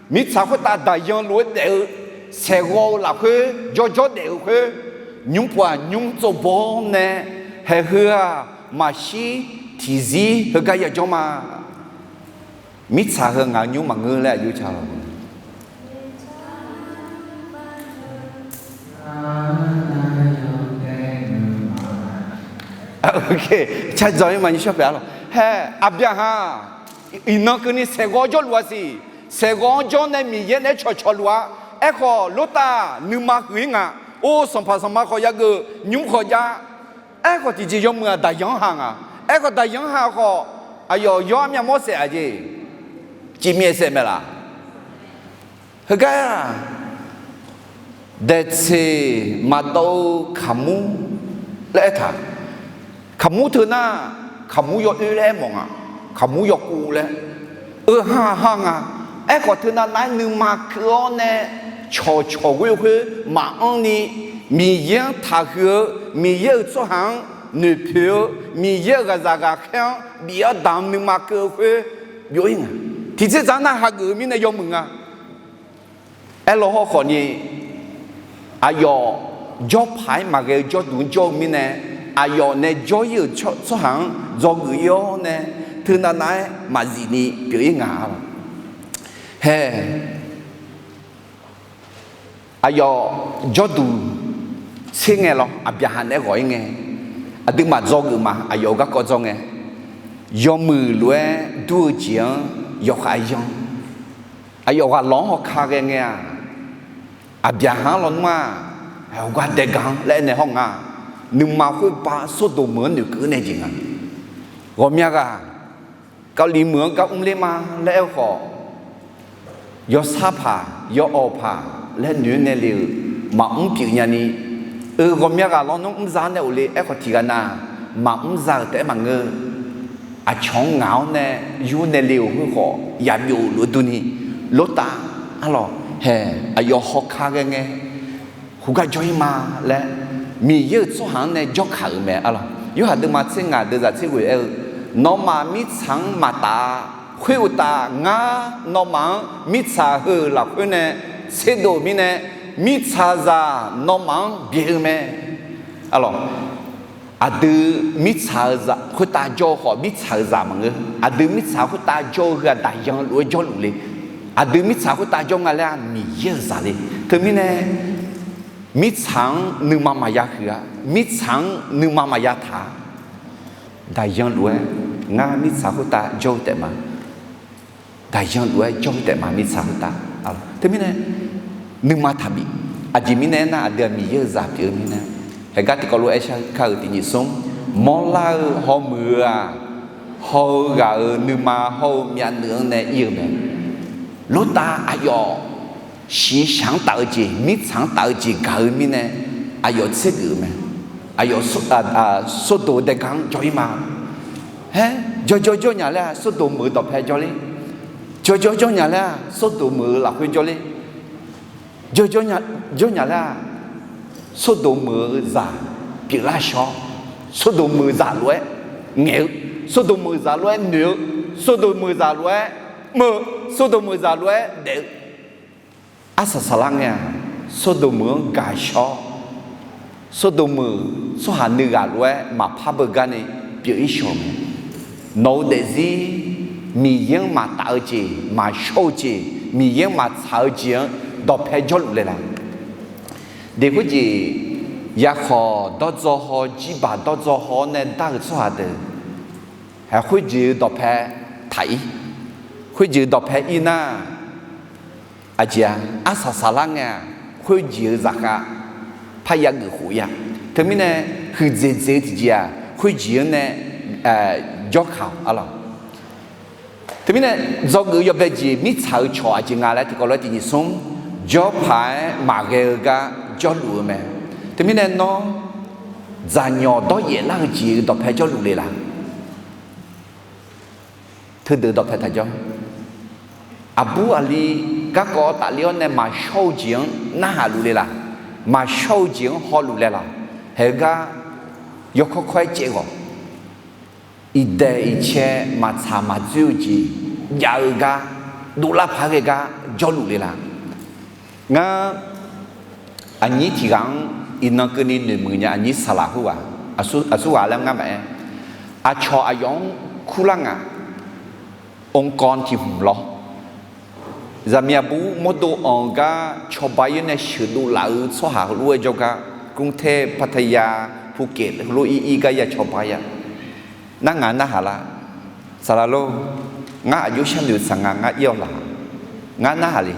mirtsaq khoertav daqyan lof-aer daef-eu, saeqghawv-eu lafkhoer jawrjawr daef-eu khoer, nymr pov-aq nymr tsov baw-awr nae, haeq heu-aq maqshir tiqzir heugar yajawr ma. Mirtsaq heu ngaq-eu nymr maqngeur laer aqjox ca lawq. Cardawq-ir ma nymr shawr paeq-a lawq. Hae, Aqbyaqhaq iqnan keuvni saeqghawv jawrluf-a siq. Saeqghawv-anr jawr nae Miqyaer naeq-aer cawqcawq luf-a. Aerkhawf, Lortav nuima huiq-ir nga. Or, sanqpaq sanqma khawf yageuf, nymr khawf jav. Aerkhawf, tiqjeq yawmuiq-aq daqyan-anr ha nga. Aerkhawf, daqyan-anr ha khawf, aqyawf yawr armyav mawr saef-aq jeq, cifmyaef saef maeq laf. Heugar-aq, daeqtseq maqdawv-eu kaqmur laer aertaq. Kaqmur teu nar, kaqmur yawoer laer aermawf nga. Kaqmur yawkov laer, eu ha ha nga. Aerkhawf, teunav nav-aer nuima keuv-awr nae cawqcawq ghoer khoer maqanr ni, Miqyaer-anr taqhuiq-eu, Miqyaer-euq tsawrhaq-anr noeqpoeq-eu, Miqyaer-euq ghaqzaq ghaqkhaer-anr bif-awr damq nuima keuv-eu khoer byov-ir nga. Tiqtser dzaq nar hageuf-eu mirnae yawmuiq nga. Aerlaw hawr khawfni, aqyawf jawrpaq-aer maqghae-eu jawrduq-anr jawr-eu mirnae, aqyawf nae jawr-ir-euq tsawrhaq-anr dzawgeuf-ir-awr nae, teunav nav-aer maqzif ni pyeuf-ir nga lawq. Hae, aqyawf jawrduq tser ngae lawr, Aqbyaqhaq naeq-aer ghawq-ir ngae, aqduimaf dzawgeuf ma, aqyawf-euq garkawv dzawr ngae, yawmuiq lof-aer dur-eu jeq-anr yawkhav yanr. Aqyawf ghaq lawq-anr hawka ghae ngae-aq, Aqbyaqhaq-anr lawnmr-aq, heugar daeqgaq-anr laer aernaeq hawr nga. Nuima khoerba Sordoq meuq-anr noeqkeuv nae jeq nga. Ghawqmya ghaq, Kali meuq-anr gar mrler ma laer aer-eu khawf, yawsar paq yawawq paq laer noeq-aer nae le-euq maqmr pyeuf nyani, eu, ghawqmya ghaq lawnmr mrza nae of le. Aerkhawf, tiqghaq nav maqmr za-euq taef-aer maqngeur. Aqcawq-anr ngaq-awr nae yur nae le-euq khoerkhawf yabyov luf-eu durni, lortav arlawq haeq aqyawf hawkar ghae ngae, khoergar jawr-ir ma laer, Miqyaer-euq tsawrhaq-anr nae jawrkaq-euq mae arlawq. Yorhaq deuvma tser ngaq deuvzaq tser ghoeq aer-eu, nawmaf mirtsaq-anr maqtaf-a. Khoeruqtaf, ngar nawmaf-anr mirtsaq heu-euq lafkhoer nae tserdov-euq mirnae, mirtsaqzaq nawmaf-anr byaeq-eu mae. Arlawq, aqdui mirtsaq-eu zaq khoertav jawr-eu khawf, mirtsaq-euq zaq maqngeur. Aqdui mirtsaq khoertav jawr-eu heu-aq, daqyan lof-aer jawrluf le. Aqdui mirtsaq khoertav jawr nga laer-aq, Miqyaer-euq zaq le. Teumirnae, mirtsaq-anr nuima maqya huiq-a. Mirtsaq-anr nuima maqya taq-a. Daqyan lof-aer, ngar mirtsaq khoertav jawr-eu taef ma. Daqyan lof-aer jawr-eu taef ma, mirtsaq khoertav. Teumirnae, nuima taqbif. Aqjeq mirnae aernar, aqdui-aq Miqyaer-euq zaq pyeuf-eu mirnae. Haeqgar tiqkawv lof-aer shar kar-euq tiqnyif smr, mawrlar-eu hawmuiq-eu-aq, haw-eu ghaq-euq nuima hawr-eu myavnuiv-anr nae ir-eu mae. Lortav aqyawf shiqshaq-anr taf-eu jeq, mirtsaq-anr taf-eu jeq gaq-eu mirnae, aqyawf tsergeuf-eu mae. Aqyawf Sawrdoq daega-anr jawr-ir ma. Haer, jawrjawr jawr nya laer-aq, Sawrdoq meuq-eu dawqpae jawr ler. Jawrjawr jawr nya laer-aq, Sawrdoq meuq-eu lafkhoer jawr ler. Jawrjawr jawr nya laer-aq, Sawrdoq meuq-eu zaq pyeuflar shawr. Sawrdoq meuq zaq lof-aer ngaeq-eu, Sawrdoq meuq zaq lof-aer noeq-eu, Sawrdoq meuq zaq lof-aer mr-eu, Sawrdoq meuq zaq lof-aer daef-eu. Arsaq saqlar ngae-aq, Sawrdoq meuq-anr gaq shawr. Sawrdoq meuq tsawrhaq nuighaq lof-aer maqpar beugar ni pyeuf-ir shawq mae. Nawq-eu daefzir Miqyaer-anr maqtaf-eu jeq, maqshawr-eu jeq, Miqyaer-anr maqtsaq-eu jeq-anr dawqpae jawrluf le la? Deq khoerjeq, yakhawq dawrdzaw haw, jirbaq dawrdzaw haw-awr nae dar-euq tsawrhaq deuq, haeq khoerjeq-eu dawqpae taq-ir. Khoerjeq-eu dawqpae ir nar, aqjeq-a, arsaq saqlar ngae-aq, khoerjeq-eu zaqkhav parya geuf khof-ir-a. Teumirnae, huiqdzaeq dzaeq-eu tiqjeq-aq, khoerjeq-anr nae jawrkaq-awq arlawq. Teumirnae, dzawgeuf-eu yawbae jeq mirtsaq-eu cawq aqjeq nga laer tiqkawv lof-aer tiqnyif smr, jawrpaq-aer maqghae-eu gar jawrluf-eu mae. Teumirnae nawr, dzaqnyawq dawryaef lar-eu jeq-eu dawqpae jawrluf le la? Teudeuq dawqpae taqjawr. Aqbur aqli garkawv tafler-awr nae maqshawr-eu jeq-anr narhaq luf le la? Maqshawr-eu jeq-anr hawluf le la? Haeq-eu gar yawkawr kawr-aer caev ghawq. Iqdaeq iqcae maqtsaq maqdzoer-eu jeq jav-eu gar, dovlar paq-aer ghae gar jawrluf le la? Ngar aqnyir tiq ghaq-anr iqnan keuvni noeqmuiq nya, aqnyir saqlaq khoerghaq, aqsur ghaq laer ngar maqaer. Aqcawq aqyawf-anr kurlar nga, องค์กร tiq hmq lawr. Zaqmiq aqbur mawrdo anq-eu gar cawba-ir nae sheuqdov laf-eu tsawrhaq heulof-aer jawrgar, กรุงเทพ พัทยา ภูเก็ต heulof ir ir gar ya cawba-ir-a. Nar ngaq narhaq lar? Saqlaq lor, ngar aqjox sharnoeq saq nga, ngar ir-awr laq? Ngar narhaq le.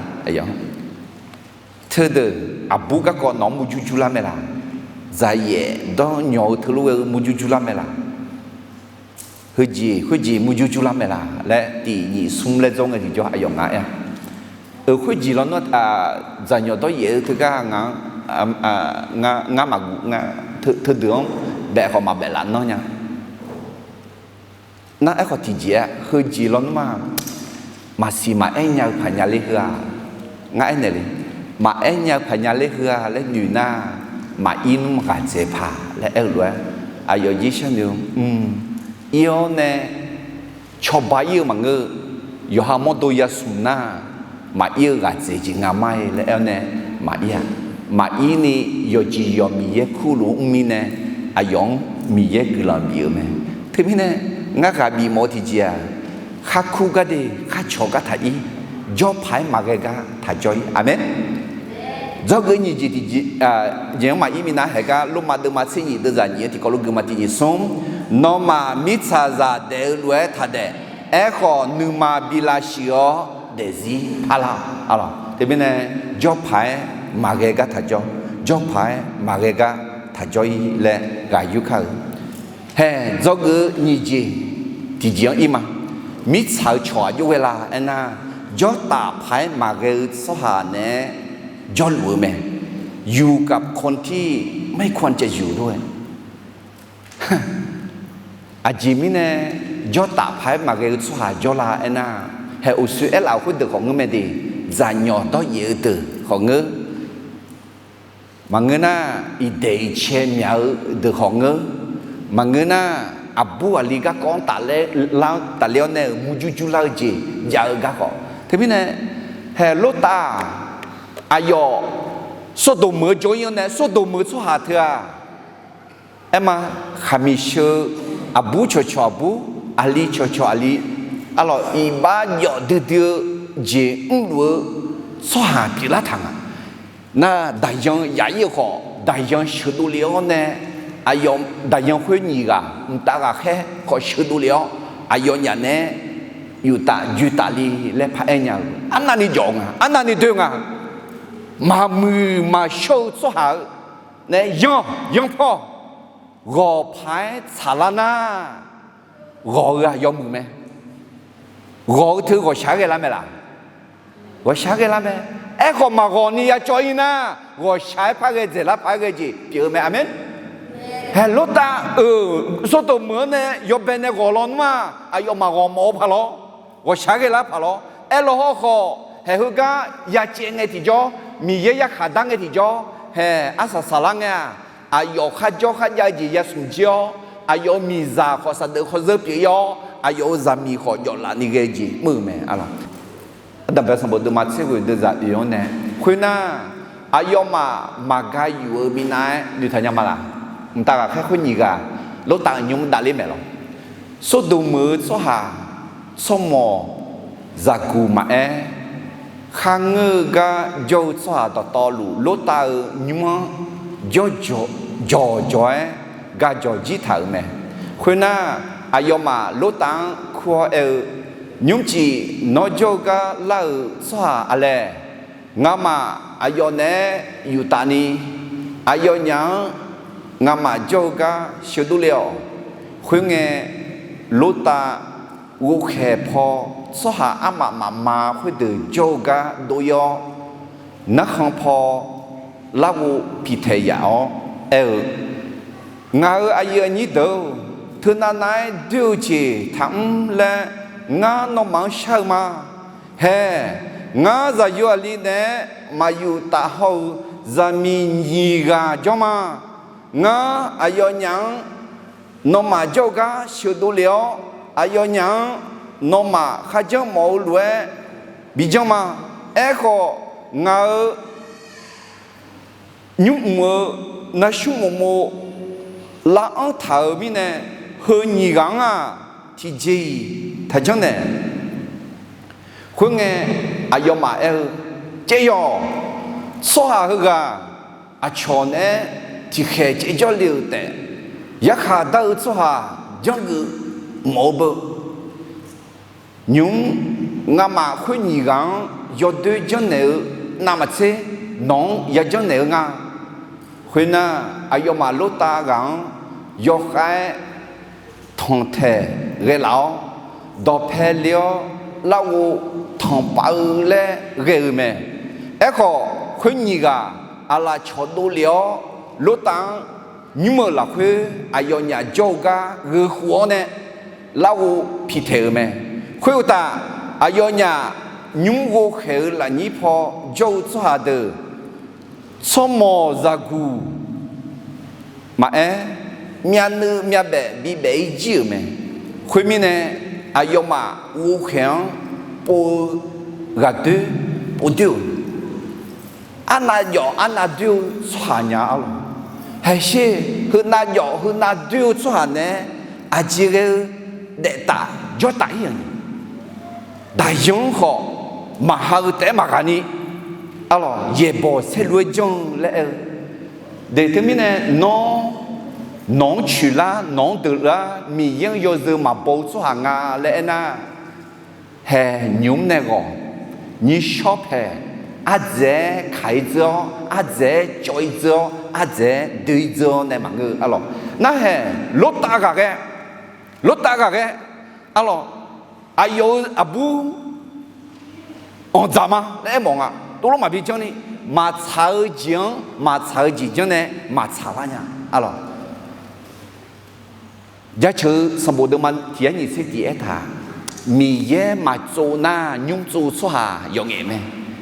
Teudeuq aqbur garkawv nawq-anr murjur jurlar mae laq? Dzaqyaef dawrnyawq-eu teulof ghae-eu murjur jurlar mae laq? Heujeq khoerjeq murjur jurlar mae laq laer tiqnyif smr laer dzawr ngae tiqjawr aqyawf nga aer-a. Euq khoerjeq lawnmr dzaqnyawq dawryaef-eu teugar nga, ngar maqguv nga, teudeuq-anr baef khawf maqbaef laf nanr nya. Nar aerkhawf tiqjeq-aer heujeq lawnmr-aq, maqsiq maqaer nya-eu paq nya ler heu-aq, ngar aernaeq le. Maqaer nya-eu paq nya ler heu-a laer noeq nar, maqir nmr ghaqdzaeq paq laer aer-eu lof-aer, aqyawf jir sharnoeq-eu, mq, ir-awr nae cawba ir-eu maqngeur-eu, yawqha mawrdo yasmq nar, maqir-eu ghaqdzaeq jeq nga ma-e laer aer-awr nae, maqir-a. Maqir ni yawqjeq yawq Miqyaer kurluf-anr mr mirnae, aqyawf-anr Miqyaer guiqlanq bif-eu mae. Teumirnae, ngar ghaq bif mawf-eu tiqjeq-aq, kharkur gardeuv kharcawq gar taq ir, jawrpaq-aer maqghae gar taq jawr ir. Aqmeq. Dzawgeuf nyiq jeq tiqjeq, jeq-anr maqir minav haeq gar Lormav deuvma tser nyiq deuvzaq nyiq-anr tiqkawv lof geufma tiqnyiq smr, nawmaf mirtsaqzaq daef-eu lof-aer taq daef. Aerkhawf nuima bi lavshuif-awr daefzir parlar-awq. Teumirnae, jawrpaq-aer maqghae gar taq jawr, jawrpaq-aer maqghae gar taq jawr ir laer ghaq yur kar-eu. Haeq, dzawgeuf nyiq jeq tiqjeq-anr ir ma. Mirtsaq-eu cawq aqjox ghae la aernar, jawrtaf paq-aer maqghae-eu tsawrhaq naeq-aer jawrluf-eu mae. อยู่กับคนที่ไม่ควรจะอยู่ด้วย. Aqjeq mirnae jawrtaf paq-aer maqghae-eu tsawrhaq jawrlar aernar, haeq uqshoe aerlaf-euq khoerdeuq khawf ngeur mae de, dzaqnyawq dawryaef-eu deuq khawf ngeur. Maqngeur nar, iqdaeq iqcae myaq-eu deuq khawf ngeur. Maqngeur nar, aqbur aqli garkawv-anr tafler-anr tafler-awr nae-euq murjur jurlar-eu jeq jav-eu gar khawf. Teumirnae, haeq Lortav-aq, aqyawf Sawrdoq meuq-eu jawr-ir-anr nae, Sawrdoq meuq-eu tsawrhaq teu-aq, aerma, khaqmiq sheu-eu aqbur cawqcawq aqbur, aqli cawqcawq aqli, arlawq iqbax jawf duidui-eu jeq mrluf-eu tsawrhaq pyeuflar taq nga. Nar, daqyan yaf-ir-eu khawf, daqyan sheuqdov le-awr nae, aqyawf daqyan khoer nyiq ghaq mqtav ghaqkhaer khawf sheuqdov le-awr, aqyawfnyaf naeq-aer yuf taf joe taf le laer paraer nya-eu arnavni jawf nga, arnavni doe nga. Maqmuiq maqshawr-eu tsawrhaq-eu nae yanr yanr paw ghawq paq-aer tsaqlar nar, ghawq-eu ghaq yawmuiq mae. Ghawq-eu teu ghawqshaq-aer ghae lar mae laq? Ghawqshaq-aer ghae lar mae. Aerkhawf maqghawq ni ya cawv-ir nar, ghawqshaq-aer par ghae dzaeqlar paq-aer ghae jeq pyeuf-eu mae. Aqmeq. Haeq Lortav-euq Sawrdoq meuq-anr nae yawbae nae ghawq lawnmr-aq, aqyawfmaf ghawq mawf-eu paq lawr, ghawqshaq-aer ghae lar paq lawr. Aerlaw hawrkhawf, haeq heugar ya caev ngae tiqjawr, Miqyaer yarkhaq dar ngae tiqjawr, haeq arsaq saqlar ngae-aq, aqyawf kharjawr kharjav-eu jeq yasmq jir-awr, aqyawf-euq miqzaq khawf saqdeuf khawf zeur pyeuf-ir-awr, aqyawf-euq zaqmiq khawf jawflaf ni ghae-eu jeq mr-euq mae. Arlawq, Ardanqbae sanqbof deuvma tser ghoeq deuvzaq oeq-anr nae khoernar, aqyawfmaf maqga yuf-eu minav-aer noeqtaq nya ma laq? Mqtav ghaqkhaer khoer nyiq ghaq Lortav-euq nymr davler maeq lawq. Sawrdoq meuq-eu tsawrhaq tsawrmawq zaqguq maqaer, kharngeur-eu gar jawr-eu tsawrhaq dawqtawvluf Lortav-euq nymr-anr jawr jawq jawq-aer ga jawq jir taq-euq mae. Khoernar, aqyawfmaf Lortav-anr kur-awr aer-eu, Nymrcif nawr jawr-eu gar lar-euq tsawrhaq aqlaeq? Ngamaf aqyawf naeq-aer yuf taf ni, aqyawfnyaf-anr ngamaf jawr-eu gar sheuqdov le-awq. Khoerngae, Lortav ghovkhaeq paw tsawrhaq armaf mafma khoerdeuq jawr-eu gar dov-ir-awr, narkhan paw larghov piqtaeq yaf-awr aer-eu, Ngaq-euq aqyuif aqnyir deuq-or, teunav nav-aer doer-eu jeq taqmr laer ngar nawmaf-anr shar-eu ma. Haeq, ngar zaqyo aqli naeq-aer maqyuf taf haw-euq zaqmiq nyiq ghaq jawr ma. Ngar aqyawfnyaf-anr nawmaf jawr-eu gar sheuqdov lef-awr, aqyawfnyaf-anr nawmaf kharjanr mawf-eu lof-aer bijanr ma. Aerkhawf, ngaq-euq nymrmq-eu narsmr mofmo lav-anr taq-euq mirnae, heu nyiq ghaq-anr-aq, tiqjeq-iq taqjanr naeq. Khoerngae, aqyawfmaf aer-eu, Caev yawq. Tsawrhaq heughaq aqcawq naeq-aer tiqkhaeq caevjawr le-euq taef, yarkhaq dar-eu tsawrhaq janrgeuf mawf-eu beu. Nymq-mr ngamaf khoer nyiq ghaq-anr yawdoer janrnaeq-eu navmaqtser, nawq-anr yajanr naeq-eu nga. Khoernar, aqyawfmaf Lortav ghaq-anr yawkhav-aer tanqtaeq ghaelaf-awr, dawqpae le-awr larghov tanqpav-eu laer ghae-eu mae. Aerkhawf, khoer nyiq ghaq aqlaf cawqdov lef-awr, Lortav-anr nymr-euq lafkhoer aqyawfnyaf jawr-eu gar gheukhof-awr nae larghov piqtaeq-euq mae. Khoeruqtaf, aqyawfnyaf nymr ghovkhaeq-eu lafnyir paw jawr-eu tsawrhaq deuq, tsawrmawq zaqguq maqaer, myavnuiv myavbaef bibaef-ir jir-euq mae. Khoermirnae, aqyawfmaf ghovkhaeq-anr pov-eu ghaqdoer povdoer-euq, arnav jawf arnav doer-eu tsawrhaq nya arlawq. Haeqsher, heunav jawf heunav doer-eu tsawrhaq naeq-aer aqjeq ghae-eu daeftaf jawrtaf-ir-euq ni, daqyan-anr khawf maqha-eu taef-aer maqghaq ni, arlawq, yaeqbawq saerlu-aer janr-eu laer aer-eu. Deuq teumirnae nawr, nawq-anr coeqlar, nawq-anr deuqlar, Miqyaer-anr yawzeu maqbaw-eu tsawrhaq nga laer aernar, haeq nymq-mr nae ghawq, nyirshawr paeq, ardzaeq-aer kaq-ir dzeur-awr, ardzaeq-aer cawv-ir dzeur-awr, ardzaeq-aer doe-ir dzeur-awr nae maqngeur-eu arlawq. Narhaeq Lortav ghaqghae, Lortav ghaqghae, arlawq, aqyawf-euq aqbur anqdzaq ma laer aermawf nga. Tovlof maqbi janr ni, maqtsaq-eu jeq-anr maqtsaq-eu jeq janr nae maqtsaq lar nya, arlawq. Jaceuq-eu sanqbof deuvma tiq yar nyiq tser tiq aertaq, Miqyaer maqtsov nar nymr tsov-eu tsawrhaq yawf ngaef mae.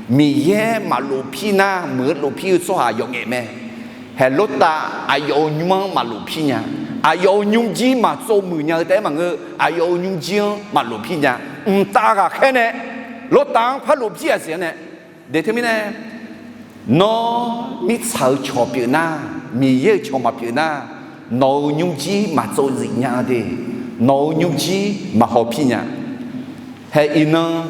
Miqyaer maqlof pir nar muiq-eu lof pir-eu tsawrhaq yawf ngaef mae. Haeq Lortav aqyawf-euq nymr-anr maqlof pir nya. Aqyawf-euq nymrjir maqtsov muiq nya-eu taef-aer maqngeur, aqyawf-euq nymrjir-anr maqlof pir nya. Mqtav ghaqkhaer nae Lortav-anr par lof pir-aq siq-anr nae. Deq teumirnae, nawr mirtsaq-eu cawq pyeuf nar, Miqyaer-euq cawq maqpyeuf nar, nawq-euq nymrjir maqtsov zif nya-a de, nawq-euq nymrjir maqhaw pir nya. Haeq iqnan,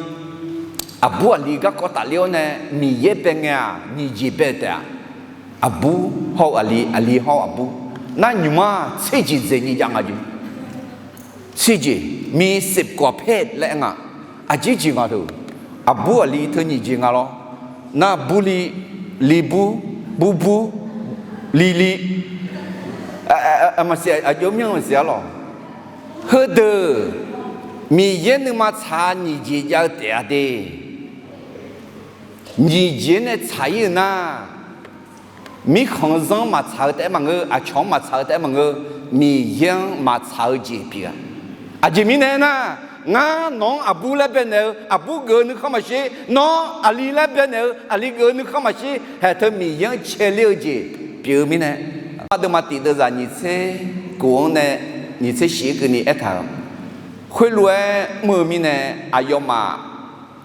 aqbur aqli garkawv tafler-awr nae Miqyaer bae ngae-aq nyiq jeq bae taef-a. Aqbur hawr-eu aqli, aqli hawr-eu aqbur, nar nymq-mr-aq tser jeq dzaeq nyi jav nga jeq. Tser jeq, mi sepkawq paer laer aer nga. Aqjeq jeq nga teu, aqbur aqli teu nyiq jeq nga lawr. Nar bur li, li bur, bur bur, li li. Maqsiq, aqjox myanr maqsiq arlawq. Heudeuq Miqyaer nuima tsaq nyiq jeq jav-eu taef-a de. Nyiq jeq-anr nae tsaq-ir-eu nar, mirkhanq-eu zanr-anr maqtsaq-eu taef-aer maqngeur, aqcawq-anr maqtsaq-eu taef-aer maqngeur, Miqyaer-anr maqtsaq-eu jeq pyeuf-a. Aqjeq mirnae aernar, ngar nawq-anr aqbur laer baenaeq-eu, aqbur geuf-eu nuikhanr maqshir, nawr aqli laer baenaeq-eu, aqli geuf-eu nuikhanr maqshir, haeq teu Miqyaer-anr caeler-eu jeq pyeuf-eu mirnae, aqdeuvma tiq deuvzaq nyiq tser kof-anr nae nyiq tser shif-aer keuvni aertaq-euq, khoerlof-aer mr-eu mirnae, aqyawfmaf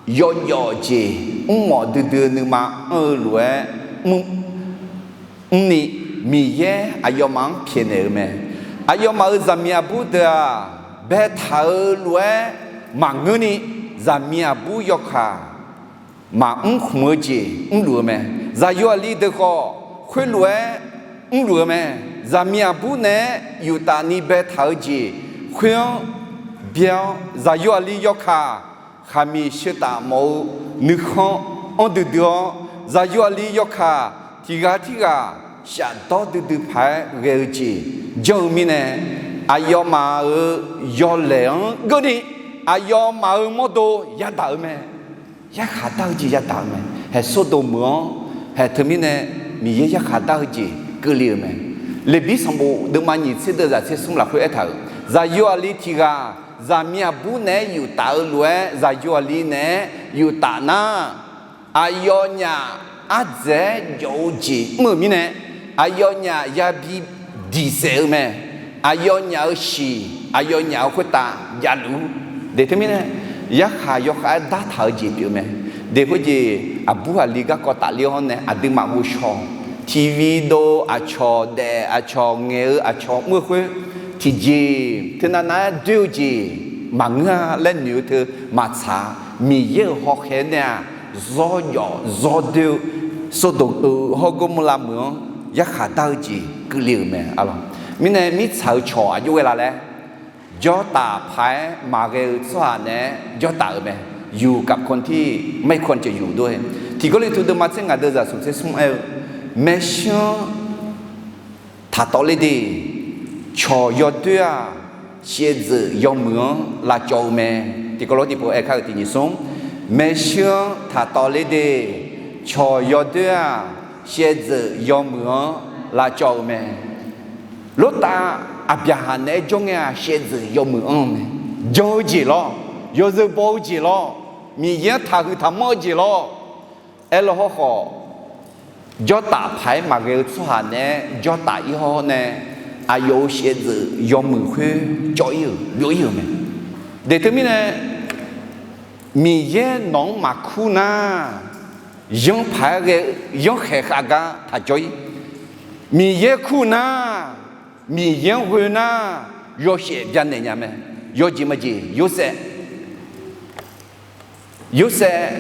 yawjawf jeq mrmawf duidui-eu nuima anr-eu lof-aer mrni, Miqyaer aqyawfmaf-anr pyaeqnaeq-eu mae. Aqyawfmaf-euq zaqmiq aqbur deuq-aq, baetaq-eu lof-aer maqngeurni, zaqmiq aqbur yawkaq maqmr khmq-eu jeq mrluf-eu mae. Zaqyo aqli deuq khawf khoerlof-aer mrluf-eu mae. Zaqmiq aqbur naeq-aer yuftaf ni baetaq-eu jeq khoer-anr byaer-awr, zaqyo aqli yawkaq khaqmiq sheuqtaf mawf-eu nuikhanr anr duidui-awr, zaqyo aqli yawkaq tiq ghaq tirghaq shafdawr duidui paq-aer ghae-eu jeq janr-eu mirnae, aqyawfmaf-euq yawlaeq-anr geurni, aqyawfmaf-euq mawrdo yadaq-eu mae. Yarkhaq dar-eu jeq yadaq-eu mae. Haeq Sordoq meuq-anr haeq teumirnae Miqyaer yarkhaq dar-eu jeq keuvle-euq mae. Leqbir sanqbof deuvma nyiq tser deuvzaq tser smr lafkhoer aertaq-euq, zaqyo aqli tiq ghaq zaqmiq aqbur naeq-aer yuftaf-eu lof-aer zaqyo aqli naeq-aer yuftaf nar, aqyawfnyaf ardzaeq-aer jawf-eu jeq mr-euq mirnae, aqyawfnyaf yabi diq saef-eu mae. Aqyawfnyaf-euq shiq, aqyawfnyaf-euq khoertav javluf-ur. Deq teumirnae, yarkhaq yawkhav-aer dartaq-eu jeq pyeuf mae. Deq khoerjeq aqbur aqli garkawv tafler-awr nae aqduimaf ghovshaw, tiqvi dov aqcawq daef aqcawq ngaeq-eu aqcawq mr-eu khoer, tiqjeq teunav nav-aer doer-eu jeq maqngeur-a laer noeq-eu teu maqtsaq-a. Miqyaer-euq hawkhaeq nae-aq, zawr jawf zawr doer-eu Sordoq-euq hawr Gormorla meuq-anr yarkhaq dar-eu jeq keuvle-euq mae. Mirnae mirtsaq-euq cawq aqjox ghae la laer, jawrtaf paq-aer maqghae-eu tsawrhaq naeq-aer jawrtaf-euq mae. อยู่กับคนที่ไม่ควรจะอยู่ด้วย. Tiq Gawrliqtu deuvma tser ngaq deuvzaq smq tser smr aer-eu, maershuir-anr taqtawvler de. Cawq yawdoer-aq, shaevdzeuf yawmuiq-anr lavcawv-eu mae. Tiq kawv lof tiq pov aer kar-euq tiq nyiq smr, maershuir-anr taqtawvler de. Cawq yawdoer-aq, shaevdzeuf yawmuiq-anr lavcawv-eu mae. Lortav Aqbyaqhaq naeq-aer jawr ngae-aq, shaevdzeuf yawmuiq anr-eu mae. Jan-eu jeq lawr, yawzeu baw-eu jeq lawr, Miqyaer-anr taqhuiq taqmanr-eu jeq lawr. Aerlaw hawrkhawf, jawrtaf paq-aer maqghae-eu tsawrhaq naeq-aer jawrtaf ir hawr nae, aqyawf-euq shaevdzeuf yawmuiq khoer cawv ir-euq byov ir-euq mae. Deq teumirnae, Miqyaer nawq-anr maqkur nar, yanr paq-aer ghae-eu yanrkhaeq khav gar taq jawr ir. Miqyaer kur nar, Miqyaer-anr ghoe nar, yawshaef byanaeq nya mae. Yawjeq majeq Yorsaev Yorsaev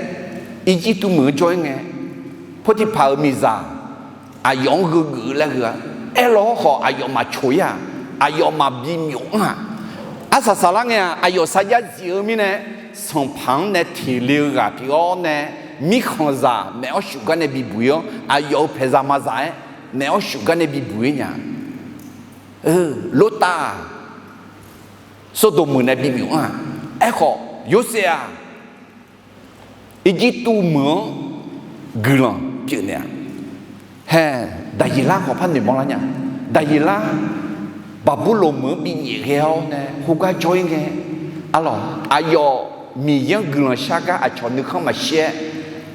Irjirtuv meuq-anr jawr-ir ngae, Potiphar-euq miqzaq aqyawf-anr gheugeuf-eu laer gheu-a. Aerlaw hawrkhawf aqyawf maqcoq-ir-aq, aqyawf maqbi myawf anr-aq, arsaq saqlar ngae-aq, aqyawf sarjax zif-eu mirnae, sanqpaq-anr nae teq le-eu ghaq pyeuf-awr nae, mirkhanqzaq maeq-awr shuf gar nae bibuq-ir-awr, aqyawf-euq paeqzaq mazaq-aer maeq-awr shuf gar nae bibuq-ir nya. Lortav-aq, Sordoq meuq nae bimyawf anr-aq, aerkhawf Yorsaev-aq, Irjirtuv meuq-anr guiqlanq pyeufnaeq-a. Hae, Daqyeqlar khawf par noeqmawr lar nya. Daqyeqlar Baqburloq meuq-anr binyaef ghae-awr nae khoergar jawr-ir ngae, arlawq, aqyawf Miqyaer-anr guiqlanq shar gar aqcawq nuikhanr maqshir-aer,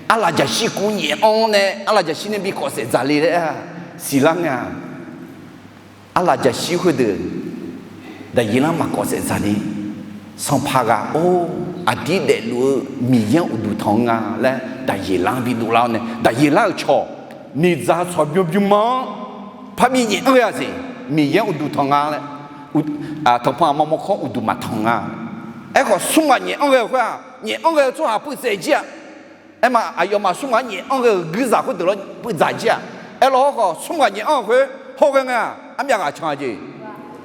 arlaqjaqshir kuv nyaef-anr nae arlaqjaqshir nae bi kawf saef dzaqle laer siqlar ngae-aq, arlaqjaqshir khoerdeuq Daqyeqlar maqkawf saef dzaqni, sanqpaq ghaq, or, aqdir daefluf-eu Miqyaer-anr uqduq tanq-eu nga laer Daqyeqlar-anr bidov lar-awr nae, Daqyeqlar-euq cawq, miqdzaq tsawq bymr bymr ma-anr parbi nyaef-anr ghae-a siq, Miqyaer-anr uqduq tanq nga laer, tanqpanq aqma mawrkawr uqduq maqtanq nga. Aerkhawf, smr ghaq nyaef-anr ghae-eu khoer-aq, nyaef-anr ghae-eu tsawrhaq peuv tsaev jir-a. Aerma, aqyawfmaf smr ghaq-anr nyaef-anr ghae-euq guirzaq khoerdeuq lawr peuv dzaq jir-aq. Aerlawr hawrkhawf, smr ghaq nyaef-anr-eu khoer hawghae ngae-aq, armyav ghaq can-a jeq.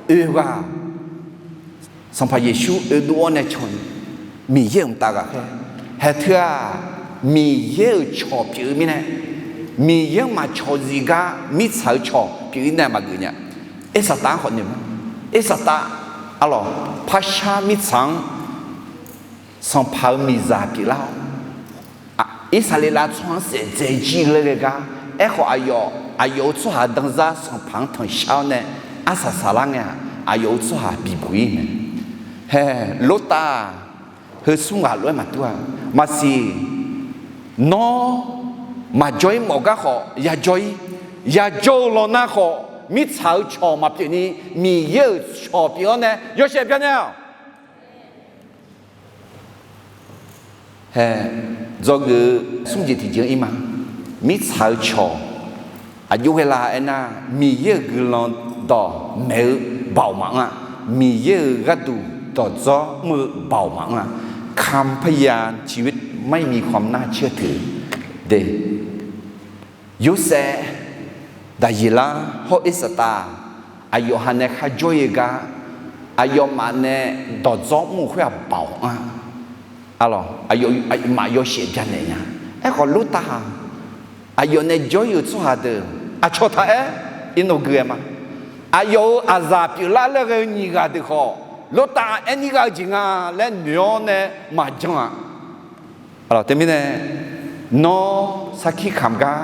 Oe ghaq, Sanqpaq Yeqsur oedov-awr nae can-eu Miqyaer-euq mqtav ghaqkhaer. Haeq teu-aq, Miqyaer-euq cawq pyeuf-eu mirnae, Miqyaer-anr maqcawq zif gar mirtsaq-eu cawq pyeuf-ir nae maqgeuf nya. Irsaqtav-anr khawf noeq ma. Irsaqtav, arlawq, parshar mirtsaq-anr sanqpaq-euq miqzaq pyeuflar-awr, Irsaqleqlav tsawrhaq-anr saef dzae jir laer ghae gar. Aerkhawf, aqyawf, aqyawf-euq tsawrhaq danzar sanqpaq-anr tanqshar-awr nae arsaq saqlar ngae-aq, aqyawf-euq tsawrhaq bibuq-ir mae. Haeq, Lortav-aq, heu smr ghaq lof-aer maqtur-a. Maqsiq, nawr maqjawr-ir mawf gar khawf yajawr-ir. Yajawr-eu law nar khawf, mirtsaq-eu cawq maqpyeuf ni Miqyaer-euq cawq pyeuf-awr nae yawshaef bya nae-awq. Haeq, dzawgeuf-eu smr jeq tiqjeq-anr ir ma. Mirtsaq-eu cawq aqjox ghae la aernar, Miqyaer-euq guiqlanq dawqmaeq-eu baoq maqanr-a. Miqyaer-euq gharduq dawqdzawr mr-eu baoq maqanr-a. คำพยานชีวิตไม่มีความน่าเชื่อถือ de. Yorsaev, Daqyeqlar hawr Irsaqtav, aqyawfhaq nae kharjawr-ir gar, aqyawfmaf nae dawqdzawr mr-eu khoer-aq baoq anr-a. Arlawq, aqyawfmaf yawshaef bya naeq nya. Aerkhawf Lortav-aq, aqyawf nae jawr-ir-euq tsawrhaq deuq aqcawq taq-aer irnov gui-aer ma. Aqyawf-euq aqzaq pyeuflar laer ghae-eu nyiq ghaq deuq khawf, Lortav aerni gha-eu jeq nga laer noeq-awr nae maqjan-aq. Teumirnae, nawr sarkir kamq gar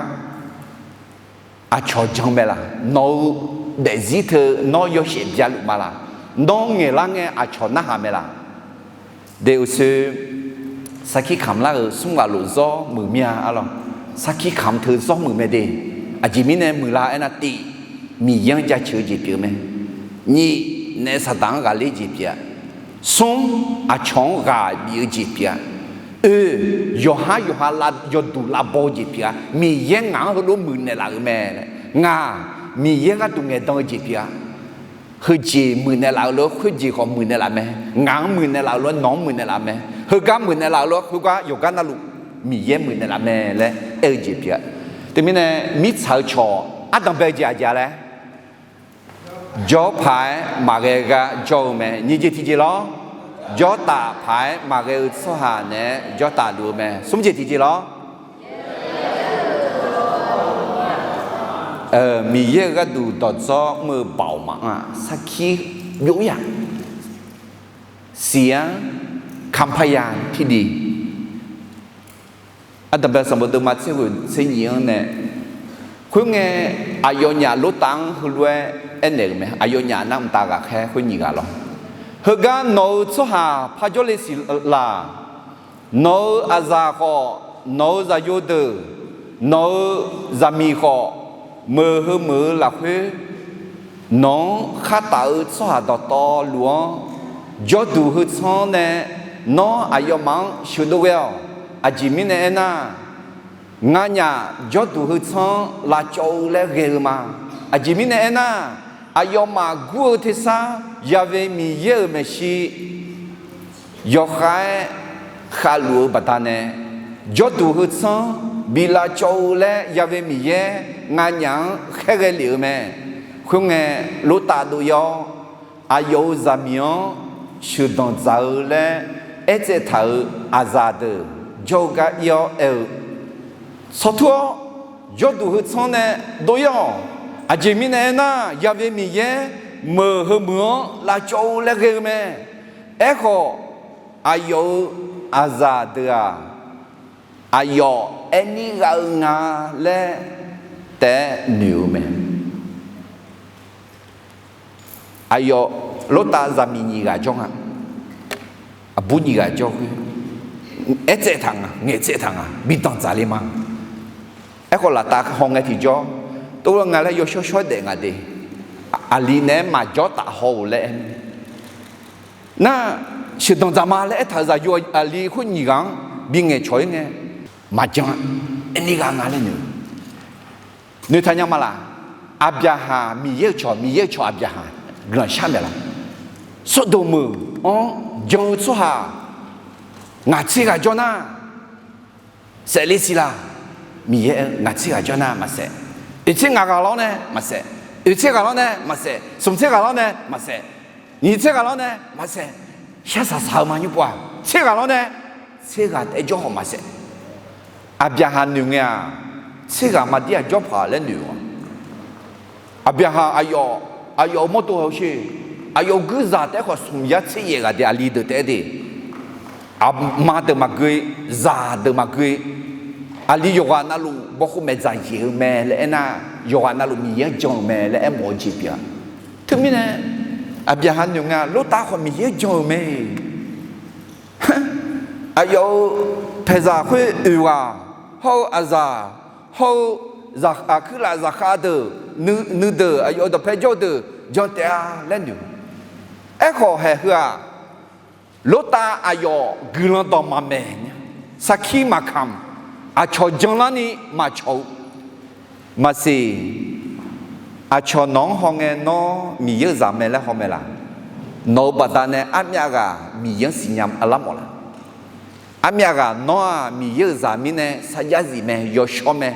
aqcawq jan mae laq? Nawq-eu daefzir teu nawr yawshaef bya luf ma laq? Nawr ngaeqlar ngae aqcawq narhaq mae laq? De uqshoe, sarkir kamq lar-euq smr ghaq lof zawr muiq mir-a arlawq. Sarkir kamq teu zawr muiq mae de. Aqjeq mirnae muiqlar aernar, tiq, Miqyaer-anr jaceuq-eu jeq pyeuf mae. Nyiq, naef Saqdaq-anr ghaqler jeq pyeuf-a. Smr, aqcawq-anr ghaq bif-eu jeq pyeuf-a. Oe, yawqhar yawqha yawduq lavbaw-eu jeq pyeuf-a. Miqyaer ngaq-anr heulof muiqnaeq laf-euq mae. Ngaq, Miqyaer gharduq ngaeqdan-eu jeq pyeuf-a. Heujeq muiqnaeq laf-eu lof-aer khoerjeq khawf muiqnaeq laf mae. Ngaq-anr muiqnaeq laf-eu lof-aer nawq-anr muiqnaeq laf mae. Heugar muiqnaeq laf-eu lof-aer khoergar yawqgar navluf Miqyaer muiqnaeq laf mae laer aer-eu jeq pyeuf-a. Teumirnae mirtsaq-eu cawq ardanqbae-eu jeq aqjeq-a laer, jawr paq-aer maqghae gar jawr-eu mae. Nyiq jeq tiqjeq lawr, jawrtaf paq-aer maqghae-eu tsawrhaq naeq-aer jawrtaf luf-eu mae. Smr jeq tiqjeq lawr, Miqyaer-euq gharduq dawqdzawr mr-eu baoq maqanr-a. Sarkir byov-ir-aq, siq-anr คำพยานที่ดี Ardanqbae sanqbof deuvma tser ghoeq tser nyiq-anr nae, khoerngae, aqyawfnyaf Lortav-anr heulof-aer aernaeq-euq mae. Aqyawfnyaf nar mqtav ghaqkhaer khoer nyiq ghaq lawr. Heugar nawq-euq tsawrhaq par jawrle siq laq? Nawq-euq aqzaq khawf, nawq-euq zaqyo deuq, nawq-euq zaqmiq khawf, meuq heu meuq-eu lafkhoer nawq-anr khartaf-eu tsawrhaq dawqtawvluf-anr, jawrduq heu tsanr nae nawr aqyawfmaf-anr sheuqdov ghae-awq. Aqjeq mirnae aernar, nganyaf jawrduq heu tsanr-anr lavcawv-eu laer ghae-eu ma. Aqjeq mirnae aernar, aqyawfmaf gur-eu tersar Yaqve Miqyaer-euq maeqshi yawkhav-aer khavluf-eu baqdanae, jawrduq heu tsanr bi lavcawv-eu laer Yaqve Miqyaer nganyaf-anr khaerghae lef-eu mae. Khoerngae, Lortav dov-ir-awr, aqyawf-euq zaqmiq-anr sheuqdanq dzaq-eu laer aertsaev taq-euq aqzaq deuq jawr-eu gar ir-awr aer-eu, Sawrtur-awr, jawrduq heu tsanr nae dov-ir-awq. Aqjeq mirnae aernar, Yaqve Miqyaer meuq heu meuq-anr lavcawv-eu laer ghae-eu mae. Aerkhawf, aqyawf-euq aqzaq deuq-aq, aqyawf aerni ghav-eu nga laer taef-aer noeq-eu mae. Aqyawf Lortav zaqmiq nyiq ghaq jawr nga. Aqbur nyiq ghaq jawr khoer, aertsaev taq nga, ngaeqtsaev taq nga, bi danqdzaq le ma. Aerkhawf laftav haw ngae tiqjawr, tov-aer nga laer yawshawr shawr daef nga de. Aqli naeq-aer maqjawr taf haw-euq laer aer nar, sheuqdanq dzaq ma laer aertaq-euq zaqyo aqli khoer nyiq ghaq-anr bi ngaeqcawq-ir ngae, maqjan, aerni gha nga laer noeq. Noeqtaq nya ma laq? Aqbyaqhaq Miqyaer-euq cawq, Miqyaer-euq cawq Aqbyaqhaq guiqlanq shar maeq laq? Sawrdoq meuq-anr jan-eu tsawrhaq ngaq tser ghaq jawr nar, saef le siq laq? Miqyaer aer-eu ngaq tser ghaq jawr nar maqsaef. Oeq tser ngaq ghaq lawr nae maqsaef. Oeq tser ghaq lawr nae maqsaef. Smq tser ghaq lawr nae maqsaef. Nyiq tser ghaq lawr nae maqsaef. Shar saq saq-eu ma nymr pov-aq, tser ghaq lawr nae tser ghaq taef-aer jawr khawf maqsaef. Aqbyaqhaq noeq ngae-aq, tser ghaq maqdir-aq jawr paq laer noeq-a. Aqbyaqhaq aqyawf, aqyawf-euq mawrdo hawsher, aqyawf-euq guirzaq taef-aer khawf smq yar tser yaef ghaq de aqli deuq taef-aer de. Aqma deuq maqgeu, zaq deuq maqgeu. Aqli yawqghaq navluf bawkhov maeq dzaq yaeq-eu mae laer aernar, yawqghaq navluf Miqyaer-anr jan-euq mae laer aermawf-eu jeq pyeuf-a. Teumirnae Aqbyaqhaq noeq ngae-aq, Lortav khawf Miqyaer-anr jan-euq mae. Aqyawf-euq paeqzaq khoer oeq ghaq hawr-eu aqzaq hawr-eu aqkuir laf zaqkhav deuq, nuideuq, aqyawf-euq dawqpae jawr-eu deuq jan taef-a laer noeq. Aerkhawf haeq heu-aq, Lortav aqyawf guiqlanq dawq maqmaeq nya, sarkir maqkamq, aqcawq janlarni maqcawq-eu maqsiq. Aqcawq nawq-anr hawngae nawr Miqyaer-euq zaq mae laer haw mae laq? Nawq-euq baqdanae armyav ghaq Miqyaer-anr siqnya arlar mawf laq? Armyav ghaq nawr-aq Miqyaer-euq zaq mirnae sarjax zif mae, yawshawr mae,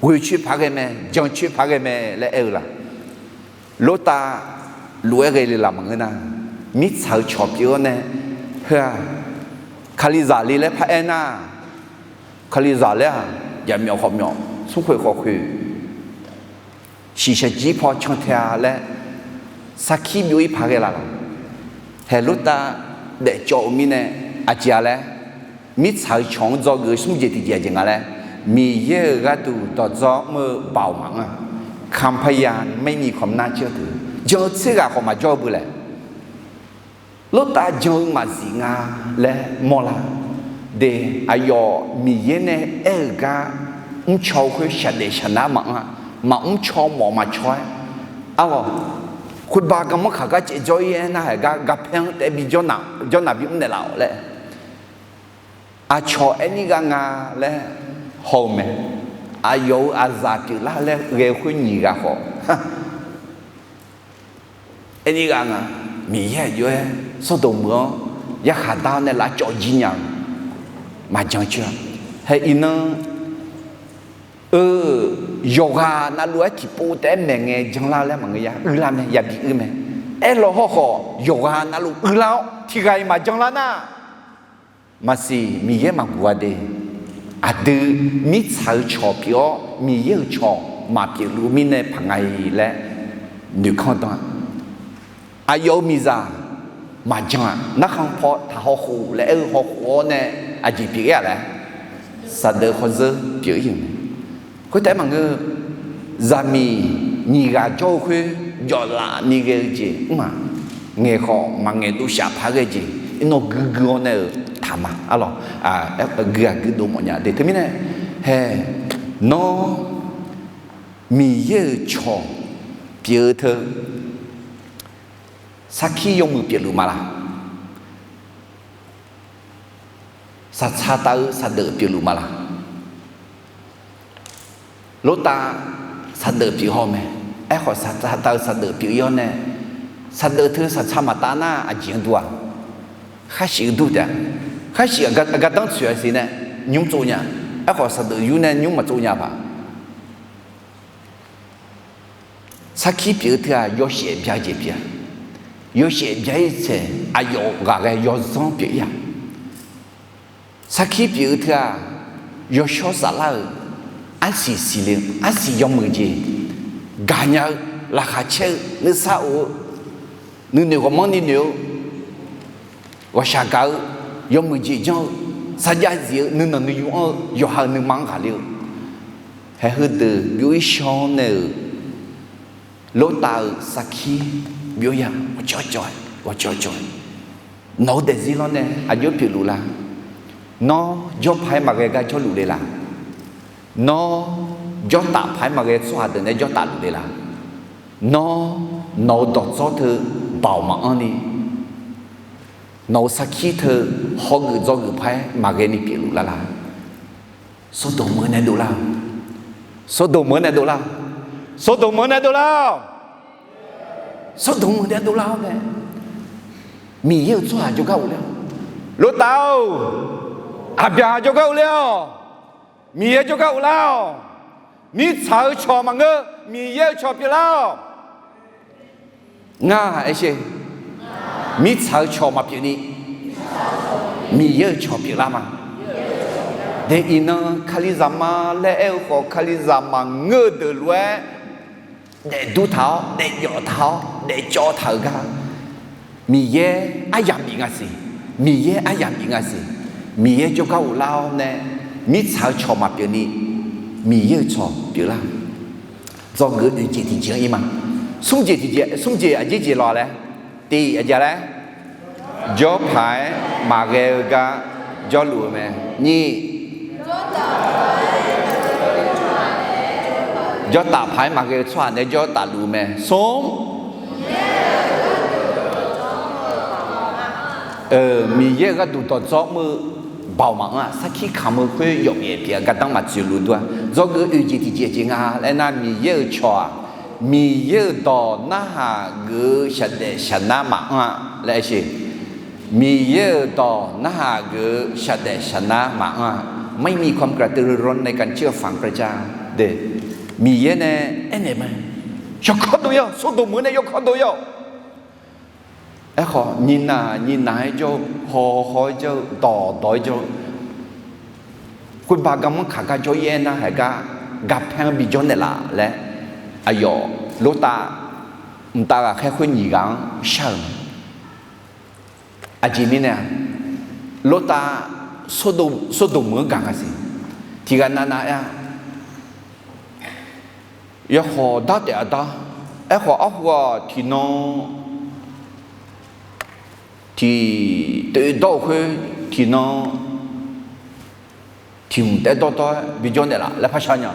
ghoeqcoer paq ghae mae, jancoer paq ghae mae laer aer-eu laq? Lortav lof-aer ghae le laf maqngeur nar, mirtsaq-eu cawq pyeuf-awr nae, heu-aq, Kalizaq le laer paraer nar, Kalizaq laer-aq, jaqmyawf khawf myawf, smrkhoeq khawf khoeq, shiqshaq jir paw cantae-a laer sarkir byov-ir paq ghae laf laq? Haeq Lortav daefcawv-eu mirnae aqjeq-a laer, mirtsaq-eu cawq-anr dzawgeuf-eu smr jeq tiqjeq aqjeq nga laer, Miqyaer-euq gharduq dawqdzawr mr-eu baoq maqanr-a, คำพยานไม่มีความน่าเชื่อถือ jan-eu tser ghaq khawf maqjawr-eu beu laer, Lortav jan-eu maqzif nga laer mawrlar de. Aqyawf Miqyaer nae aer-euq gar mrcaw-eu khoer shaqdaef shaqnar maqanr-a, maqmr caw mawf maqcaw-aer, arlawq, khoerba garmanr kaq gar caev jawr-ir aer nar, haeq gar garpaer-anr taef-aer bi jawrnaq, jawrnaq bimr naeqlaf-awq laer, aqcawq aerni gha nga laer haw-eu mae. Aqyawf-euq aqzaq pyeuflar laer ghae-eu khoer nyiq ghaq khawf, aerni gha nga, Miqyaer aqjox-aer Sawrdoq meuq-anr yarkhaq dar-awr nae lavcawv jir nya-eu maqjan coer-a. Hae iqnan eu, yawqghaq navluf-aer tiqpov taef-aer maeqngae janlar laer maqngeur ya, uirlar mae, yabi uir mae. Aerlaw hawrkhawf yawqghaq navluf uirlar-awr tiqghaq-iq maqjanlar nar, maqsiq Miqyaer maqguq-a de. Aqdui mirtsaq-eu cawq pyeuf-awr Miqyaer-euq cawq maqpyeufluf mirnae paq nga-iq laer noeqkanr dan-a. Aqyawf-euq miqzaq maqjan-aq, narkhan paw taq hawkhof laer aer-eu hawkhof-awr nae aqjeq pyeuf-ir-a laer, saqdeuq khawf zeur pyeuf-ir-euq mae. Khoertaef maqngeur, zaqmiq nyiq ghaq jawr-eu khoer jawflaf ni ghae-eu jeq mr-aq, ngaeq khawf maqngaeq dov shaf paq ghae jeq, iqnan guigui-awr nae-euq taq ma. Arlawq, guiqghaq guiqdov mawfnya de. Teumirnae, hae, nawr Miqyaer-euq cawq pyeuf-eu teu sarkir yawmuiq pyeufluf ma laq? Saqtsaq tav-eu saqdeuq pyeufluf ma laq? Lortav saqdeuq pyeuf haw mae. Aerkhawf saqtsaq tav-eu saqdeuq pyeuf-ir-awr nae, saqdeuq teu saqtsaq maqtav nar aqjeq-anr dur-aq, khar shif-eu dur taef-a. Khar shif-aq, gardanr tsoeq-a siq nae nymr tsov nya. Aerkhawf saqdeuq yur nae nymr maqtsov nya paq. Sarkir pyeuf-eu teu-aq, yawshaef bya-eu jeq pyeuf-a. Yawshaef bya-ir tsaeq aqyawf ghaq ghae yawzanr pyeuf-ir-a. Sarkir pyeuf-eu teu-aq, yawshawr saflar-euq, arsiq siqle-eu, arsiq yawmuiq jeq gaqnya-eu, laqkhaq caer-eu, nuisar of-eu, nuinoeq ghawqmanrni noeq-eu, ghawqshaq gaq-eu, yawmuiq jeq janr-eu, sarjax zif-eu, nuinanq nuiyu anr-eu, yawqha-euq nuima-anr ghaqler-eu, haeq heudeuq byov-ir shawr nae-euq Lortav-euq sarkir byov ya, ghawqcawv cawv-aer, ghawqcawv cawv-aer, nawq-eu daefzir lawr nae aqjox pyeufluf la? Nawr jawrpaq-aer maqghae gar jawrluf le la? Nawr jawrtaf paq-aer maqghae tsawrhaq deuq nae jawrtaf luf le la? Nawr, nawq-eu dawqdzawr teu baoq maqanr ni, nawq-eu sarkir teu hawgeuf dzawgeuf paq-aer maqghae ni pyeufluf lar la? Sawrdoq meuq-eu nae dovlar-awq. Sawrdoq meuq-eu nae dovlar-awq. Sawrdoq meuq-eu nae dovlar-awq. Sawrdoq meuq-eu nae dovlar-awr nae, Miqyaer-euq tsawrhaq jawrgar ghofler-awq. Lortav-or, Aqbyaqhaq jawrgar ghofler-awq. Miqyaer jawrgar ghoflar-awq. Mirtsaq-eu cawq maqngeur, Miqyaer-euq cawq pyeuflar-awq. Ngar aer sher, mirtsaq-eu cawq maqpyeuf ni, Miqyaer-euq cawq pyeuflar ma. De iqnan Kalizaq ma laer aer-eu khawf, Kalizaq maqngeur-eu deuq lof-aer daefdur taq-awr, daefjawf taq-awr, daefcawv taq-euq gar, Miqyaer aryamq bif nga siq. Miqyaer aryamq bif nga siq. Miqyaer jawrgar ghoflar-awr nae, mirtsaq-eu cawq maqpyeuf ni, Miqyaer-euq cawq pyeuflar. Dzawgeuf oeq jeq tiqjeq-anr ir ma. Smr jeq tiqjeq, smr jeq aqjeq jeq lawq laer, tiq aqjeq laer, jawrpaq-aer maqghae-eu gar jawrluf-eu mae. Nyiq, jawrtaf paq-aer maqghae-eu tsawrhaq nae jawrtaf luf-eu mae. Smr, Miqyaer-euq gharduq dawqdzawr mr-eu baoq maqanr-aq, sarkir kamq-eu khoer yawf pyaef pyaef-eu gardanr maqtsoeq luf dur-a. Dzawgeuf oeq jeq tiqjeq jeq nga laer nar, Miqyaer-euq cawq-aq, Miqyaer-euq dawq narhaq geuf-eu shaqdaef shaqnar maqanr-a laer aer sher. Miqyaer-euq dawq narhaq geuf-eu shaqdaef shaqnar maqanr-a. ไม่มีความกระตือรือร้นในการเชื่อฟังพระเจ้า de. Miqyaer nae aernaeq ma. Yawkawr dov-ir-awq. Sawrdoq meuq-eu nae yawkawr dov-ir-awq. Aerkhawf, nyiqnaq nyiqnaq-aer jawr-eu, hawhaw-aer jawr-eu, dawqdawq-aer jawr-eu, khoerba garmanr kaq gar jawr-ir aernar, haeq gar garpaer-anr bijawr naeqlaf laer, aqyawf Lortav mqtav ghaqkhaer khoer nyiq ghaq-anr shar-euq mae. Aqjeq mirnae-aq, Lortav Sawrdoq meuq-anr gaq nga siq. Tiqghaq navnav aer-a, yawkhawf dar taef-a dar. Aerkhawf, arhu-aq, tiqnan tiq toeq dawr-euq khoer, tiqnan tiq hmq taef dawrdawr-aer bijawr naeqlaf laer par shar nya.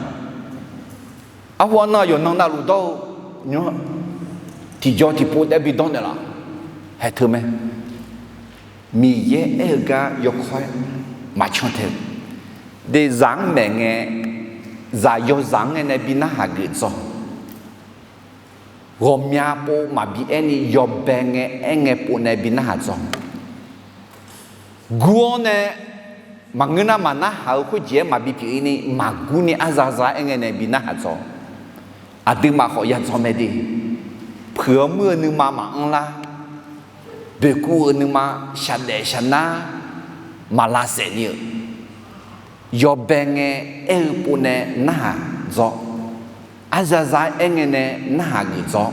Arhu-aq, nan yawqnan navluf dawr-eu nymr, tiqjaw tiqpov taef-aer bidawr naeqlaf. Haeq teu mae. Miqyaer aer-eu gar yawkawr-aer maqcan tae-eu. Deuq zaq-anr maeq ngae, zaq yawzaq-anr ngae nae bi narhaq geuf dzaw. Ghawqmya pov maqbi aer ni, yawbae ngae aer ngae pov nae bi narhaq dzaw. Gur-awr nae maqngeur nar maqnarhaq-eu khoerjeq-aer maqbi pyeuf-ir ni, maqgur ni arzaza aer ngae nae bi narhaq dzaw. Aqduimaf khawf ya dzaw mae de. Puiq-awr muir-eu nuima maqanr lar. Boeqkuv-eu nuima, shaqdaef shaqnar maqlavsaef ni-euq, yawbae ngae aer-eu pov nae narhaq dzaw. Arzaza aer ngae nae narhaq geuf dzaw.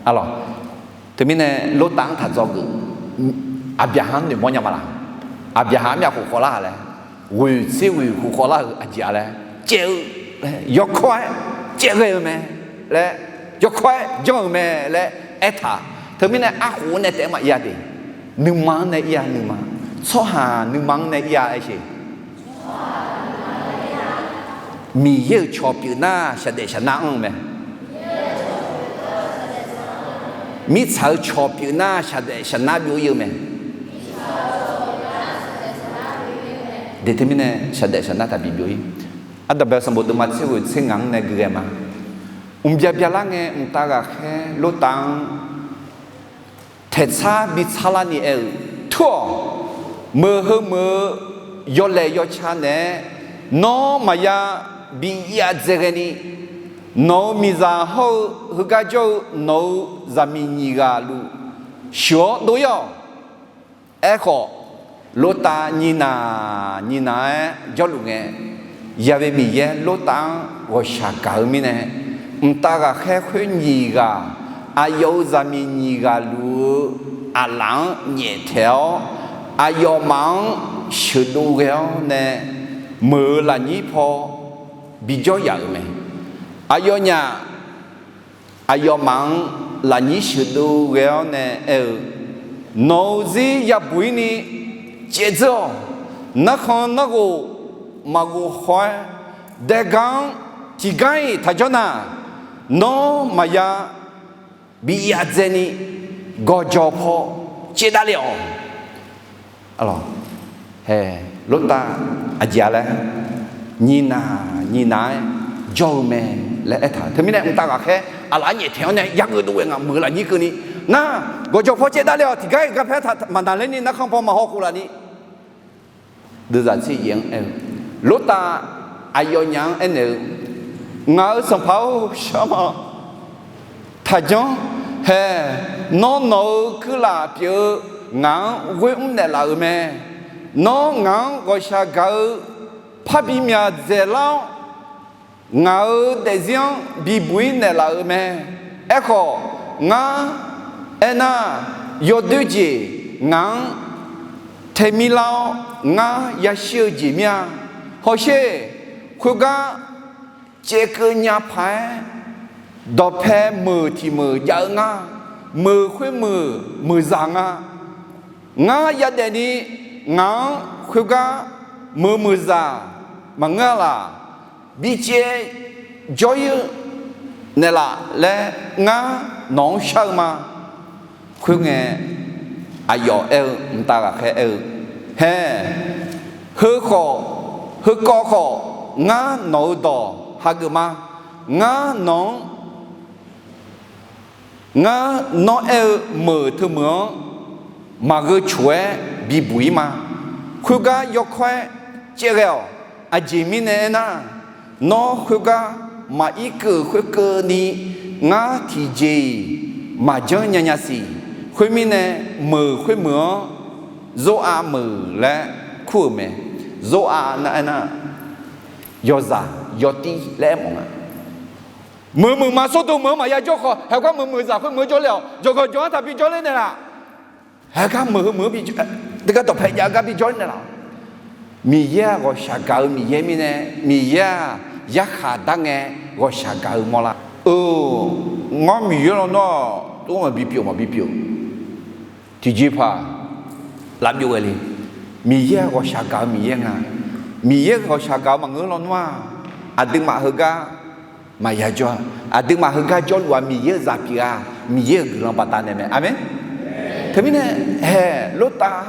Arlawq, teumirnae Lortav-anr taq dzaw geuf. Aqbyaqhaq-anr noeqmawr nya ma laq? Aqbyaqhaq-anr myavkhof khawvlar-aq laer, ghoeq tser ghoeq khof khawvlar-euq aqjeq-a laer, caev-eu, yawkawr-aer caev ghae-eu mae laer, yawkawr-aer janr-euq mae laer aertaq. Teumirnae arkhof-anr nae taef-aer maqir-a de. Nuima-anr nae ir-a, nuima. Tsawrhaq nuima-anr nae ir-a aer sher. Miqyaer-euq cawq pyeuf nar shaqdaef shaqnar anr-eu mae. Mirtsaq-eu cawq pyeuf nar shaqdaef shaqnar byov-ir-eu mae. De teumirnae shaqdaef shaqnar taqbi byov-ir. Ardanqbae sanqbof deuvma tser ghoeq tser ngaq-anr nae gui ghae ma. Mqbya byalar ngae mqtav ghaqkhaer Lortav-anr taeqtsar bi tsarlar ni aer-eu, Tur-awq. Meuq heu meuq-eu yawlaeq yawca naeq-aer nawr maqya bi ir-a dzae ghae ni, nawq-euq miqzaq hawr-eu heugar jawr-eu nawq-euq zaqmiq nyiq ghaq luf sheuq-awr dov-ir-awq. Aerkhawf, Lortav nyiqnaq nyiqnaq-aer jawrluf ngae, Yaqbe Miqyaer Lortav-anr ghawqshaq gaq-eu mirnae, mqtav ghaqkhaer khoer nyiq ghaq, aqyawf-euq zaqmiq nyiq ghaq luf-eu aqlaf-anr nyaef taeq-awr, aqyawfmaf-anr sheuqdov ghae-awr nae, meuq-eu lafnyir paw bijawr yaf-euq mae. Aqyawfnyaf aqyawfmaf-anr lafnyir sheuqdov ghae-awr nae aer-eu, Nawq-euq zir yabuq-ir ni caevdzeur-awq. Narkhan narghof maqghof haw-aer, daega-anr tiqgar-iq taqjanr nar, nawr maqya bi yav dzaeni gawqjawq paw caevdav le-awq. Hae, Lortav aqjeq-a laer, nyiqnaq nyiqnaq-aer jawr-eu mae laer aertaq-euq. Teumirnae mqtav ghaqkhaer aqlaf-aer nyaeftaeq-awr nae yageuf dov ghae nga, meuq lafnyir keuvni, nar, gawqjawq paw caevdav le-awq, tiqgar-iq garpaer taq maqnaq lerni narkhan paw maqhaw khof lafni, deuvzaq tser yaef-anr aer-eu, Lortav aqyawfnyaf-anr aernaeq-eu, Ngaq-euq sanqpaq-or, shar ma. Taqjanr. Hae, nawr nawq-euq kuirlaf pyeuf-eu ngaq-anr ghoer mr naeqlaf-euq mae. Nawr ngaq-anr ghawqshaq gaq-eu parbi myaq dzaeqlar-awr, ngaq-euq daefzir-anr bibuq-ir naeqlaf-euq mae. Aerkhawf, ngar aernar, yawdoer jeq ngaq-anr taemir lar-awr, ngar yashir-eu jeq mir-a. Hawsher, khoergar caevkeuv nya paq-aer, dawqpae meuq tiq meuq jav-eu nga. Meuq khoermeuq meuqzaq nga. Ngar yadaef ni ngaq-anr khoergar meuq meuqzaq maqngeur-a laq, bicaev jawr-ir-eu naeqlaf laer ngar nawq-anr shar-eu ma. Khoerngae, aqyawf aer-eu, mqtav ghaqkhaer aer-eu, Hae, heukhawf, heukawv khawf, ngar nawq-eu dawq hageuf ma. Ngar nawq-anr Ngar nawr aer-eu meuq teumeuq-anr maqgheu coq-aer bibuq-ir ma. Khoergar yawkawr-aer caev ghae-awq. Aqjeq mirnae aernar, nawr khoergar maqir keuv khoerkeuvni, ngar tiqjeq-iq maqjanr nyanya siq. Khoermirnae, meuq khoermeuq-anr Zor-a meuq laer kur-euq mae. Zor-a nar aernar, yawzaq yawtir laer aermawf nga. Meuq meuq ma sawrdov meuq-anr maqya jawr khawf, haegar meuq meuqzaq khoermeuq-anr jawrle-awq. Jawqgawq jawq-anr taqbi jawrler naeqlaf. Haegar meuq heumeuq-anr bi, teugar dawqpae jav-eu gar bi jawrler naeqlaf. Miqyaer-aq, ghawqshaq gaq-eu Miqyaer mirnae, Miqyaer-aq, yarkhaq dar ngae ghawqshaq gaq-eu mawrlar. Eu, ngar Miqyaer lawnmr-aq, tov maqbi pyeuf maqbi pyeuf. Tiqjeqpaq lavbyov ghae le. Miqyaer-aq, ghawqshaq gaq-eu Miqyaer nga. Miqyaer ghawqshaq gaq-eu maqngeur lawnmr-aq, aqduimaf heugar maqya jawr-a. Aqduimaf heugar jawrluf-aq, Miqyaer-euq zaq pyeuf-a. Miqyaer-euq guiqlanq baqdanae mae. Aqmeq. Teumirnae, haeq, Lortav,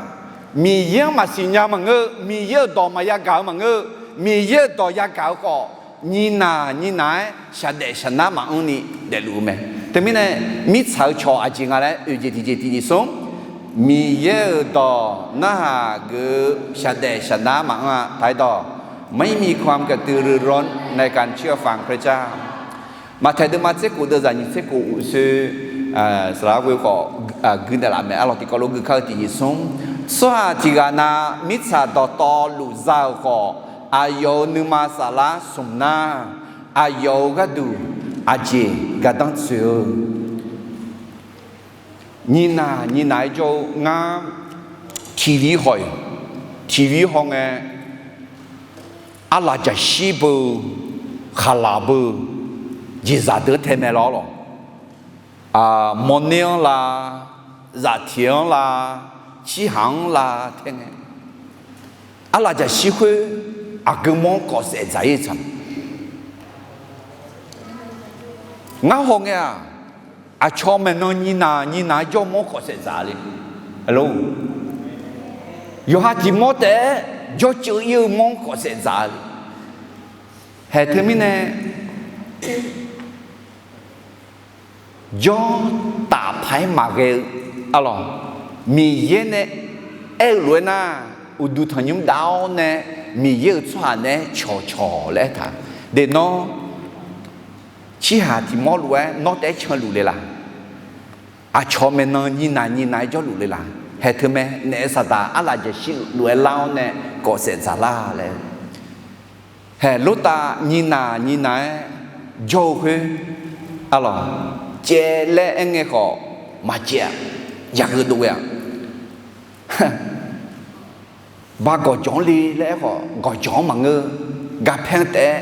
Miqyaer-anr maqsiq nya maqngeur-eu, Miqyaer-euq dawq maqya gaq-eu maqngeur-eu, Miqyaer-euq dawq yagaq-eu khawf, nyiqnaq nyiqnaq-aer shaqdaef shaqnar maqanr ni daefluf-eu mae. Teumirnae, mirtsaq-eu cawq aqjeq nga laer oeq jeq tiqjeq tiqjeq smr, Miqyaer-euq dawq narhaq geuf-eu shaqdaef shaqnar maqanr-a. Taq-aer dawq, ไม่มีความกระตือรือร้นในการเชื่อฟังพระเจ้า. Maqtaeq deuvma tser kof deuvzaq nyiq tser kof uqsoer, saqlaq ghoe khawf gui naeqlaf mae. Arlawq tiqkawv lof gui kar-eu tiqjeq smr, tsawrhaq tiq ghaq na mirtsaq dawqtawvluf za-euq khawf, aqyawf-euq nuima saflar smq nar, aqyawf-euq gharduq aqjeq gardanr tsoeq-eu. Nyiqnaq nyiqnaq-aer jawr-eu ngar, tiqvir haw-iq, tiqvir hawngae, arlaq jaqshir beu, khaqlaq beu, jeqzaq deuq-anr tae mae lawr lawq. Mawrner-anr la, zaftiq-anr la, cirhaq-anr la tae ngae, arlaq jaqshir khoer aqgeu mawr-anr kawfsaef dzaq-ir tsaq. Ngar hawngae-aq, aqcawq maeqnan nyiqnaq nyiqnaq-aer jawr mawr-anr kawfsaef dzaq le. Yawqha tiq mawr taef-aer jawrceuv-ir-eu mawr-anr kawfsaef dzaq le. Haeq teumirnae, jawr taf paq-aer maqghae-eu, arlawq, Miqyaer nae aer-eu lof-aer nar, uqduq tanqnymr dav-awr nae, Miqyaer-euq tsawrhaq naeq-aer cawqcawq laer aertaq. Deq nawr, cirhaq tiq mawr lof-aer nawr taef-aer canluf le laq? Aqcawq maeqnan nyiqnaq nyiqnaq-aer jawrluf le laq? Haeq teumae naef saqdaq arlaf jaqshir lof-aer lar-awr nae kawfsaef dzaq lar laer. Haeq, Lortav nyiqnaq nyiqnaq-aer jawr-eu khoer, arlawq, caev laer aerngae khawf maqcaev-a, yaqgeu dov ghae-aq. Ba gawqjawq-anr le laer aer khawf, gawqjawq-anr maqngeur, garpaer-anr taef-aer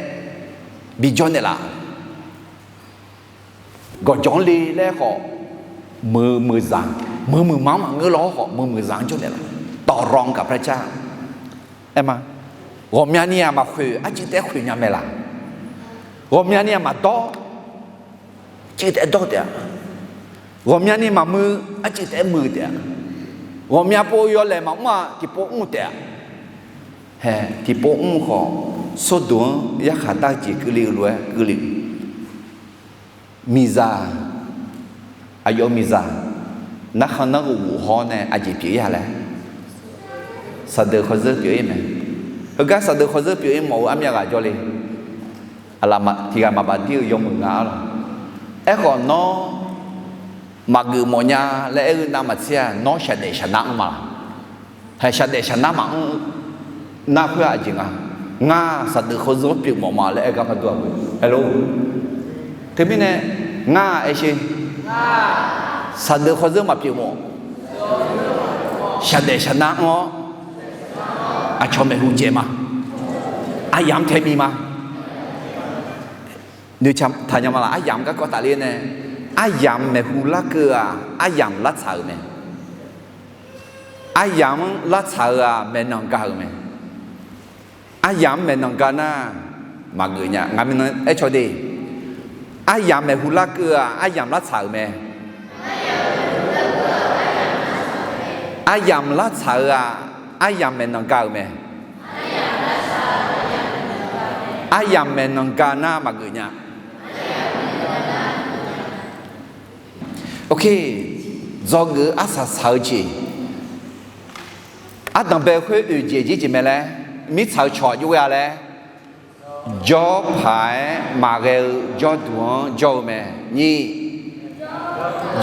bijawr naeqlaf. gawqjawq-anr le laer khawf, meuq muiqzaq, meuq muiqma-anr maqngeur law-awr khawf, meuq muiqzaq-anr jawrnaeq laf. ต่อรองกับพระเจ้า aer ma. Ghawqmyani-aq maqkhoeq, arcuiv taef-aer khoeq nya mae laq. Ghawqmyani-aq maqdawr, arcuiv taef-aer dawr taef-a. Ghawqmyani maqmuiq, arcuiv taef-aer muiq taef-a. Ghawqmya pov yawlaeq maqmr-aq, tiqpov mr taef-a. Hae, tiqpov mr khawf, Sordoq-anr yarkhaq dar-eu jeq keuvle-eu lof-aer keuvle. Miqzaq, aqyawf-eu miqzaq, narkhan nanrghof ghof haw-awr nae aqjeq pyeuf-ir-a laer, saqdeuq khawrzeur pyeuf-ir mae. Heugar saqdeuq khawrzeur pyeuf-ir mawf-eu armyav ghaq jawrle. Aqlaf tiqghaq maqbaf dir-eu yawmuiq nga-ar lawq. Aerkhawf nawr maqgeuf mawf nya laer aer-eu navmaqtser-aq, nawr shaqdaef shaqnar anr ma laq. Hae, shaqdaef shaqnar maqanr nar khoer-aq aqjeq nga. Ngar saqdeuq khawrzeur-anr pyeuf mawf ma laer aer gar par dur-aq. Hae lor. Teumirnae ngar aer sher, saqdeuq khawrzeur maqpyeuf mawf, shaqdaef shaqnar anr-awr, aqcawq maeqhu jaev ma, aryamq tae bi ma. Noeqtaq nya ma laq, aryamq garkawv tafler nae, aryamq maeqhu larkeuv-aq, aryamq lartsaq-euq mae. Aryamq-anr lartsaq-eu-aq, maeqnan ga-euq mae. Aryamq-anr maeqnan ga nar, maqgeuf nya. Ngaq mirnan aer caw de, aryamq maeqhu larkeuv-aq, aryamq lartsaq-euq mae. Aryamq lartsaq-eu-aq, aryamq maeqnan ga-euq mae. Aryamq maeqnan ga nar maqgeuf nya. Ok, dzawgeuf-eu arsaq saq-eu jeq, ardanq bae khoer oeq jeq jir jeq mae laer, mirtsaq-eu cawq aqjox ghae-a laer, jawr paq-aer maqghae-eu jawrduq-anr jawr-eu mae. Nyiq,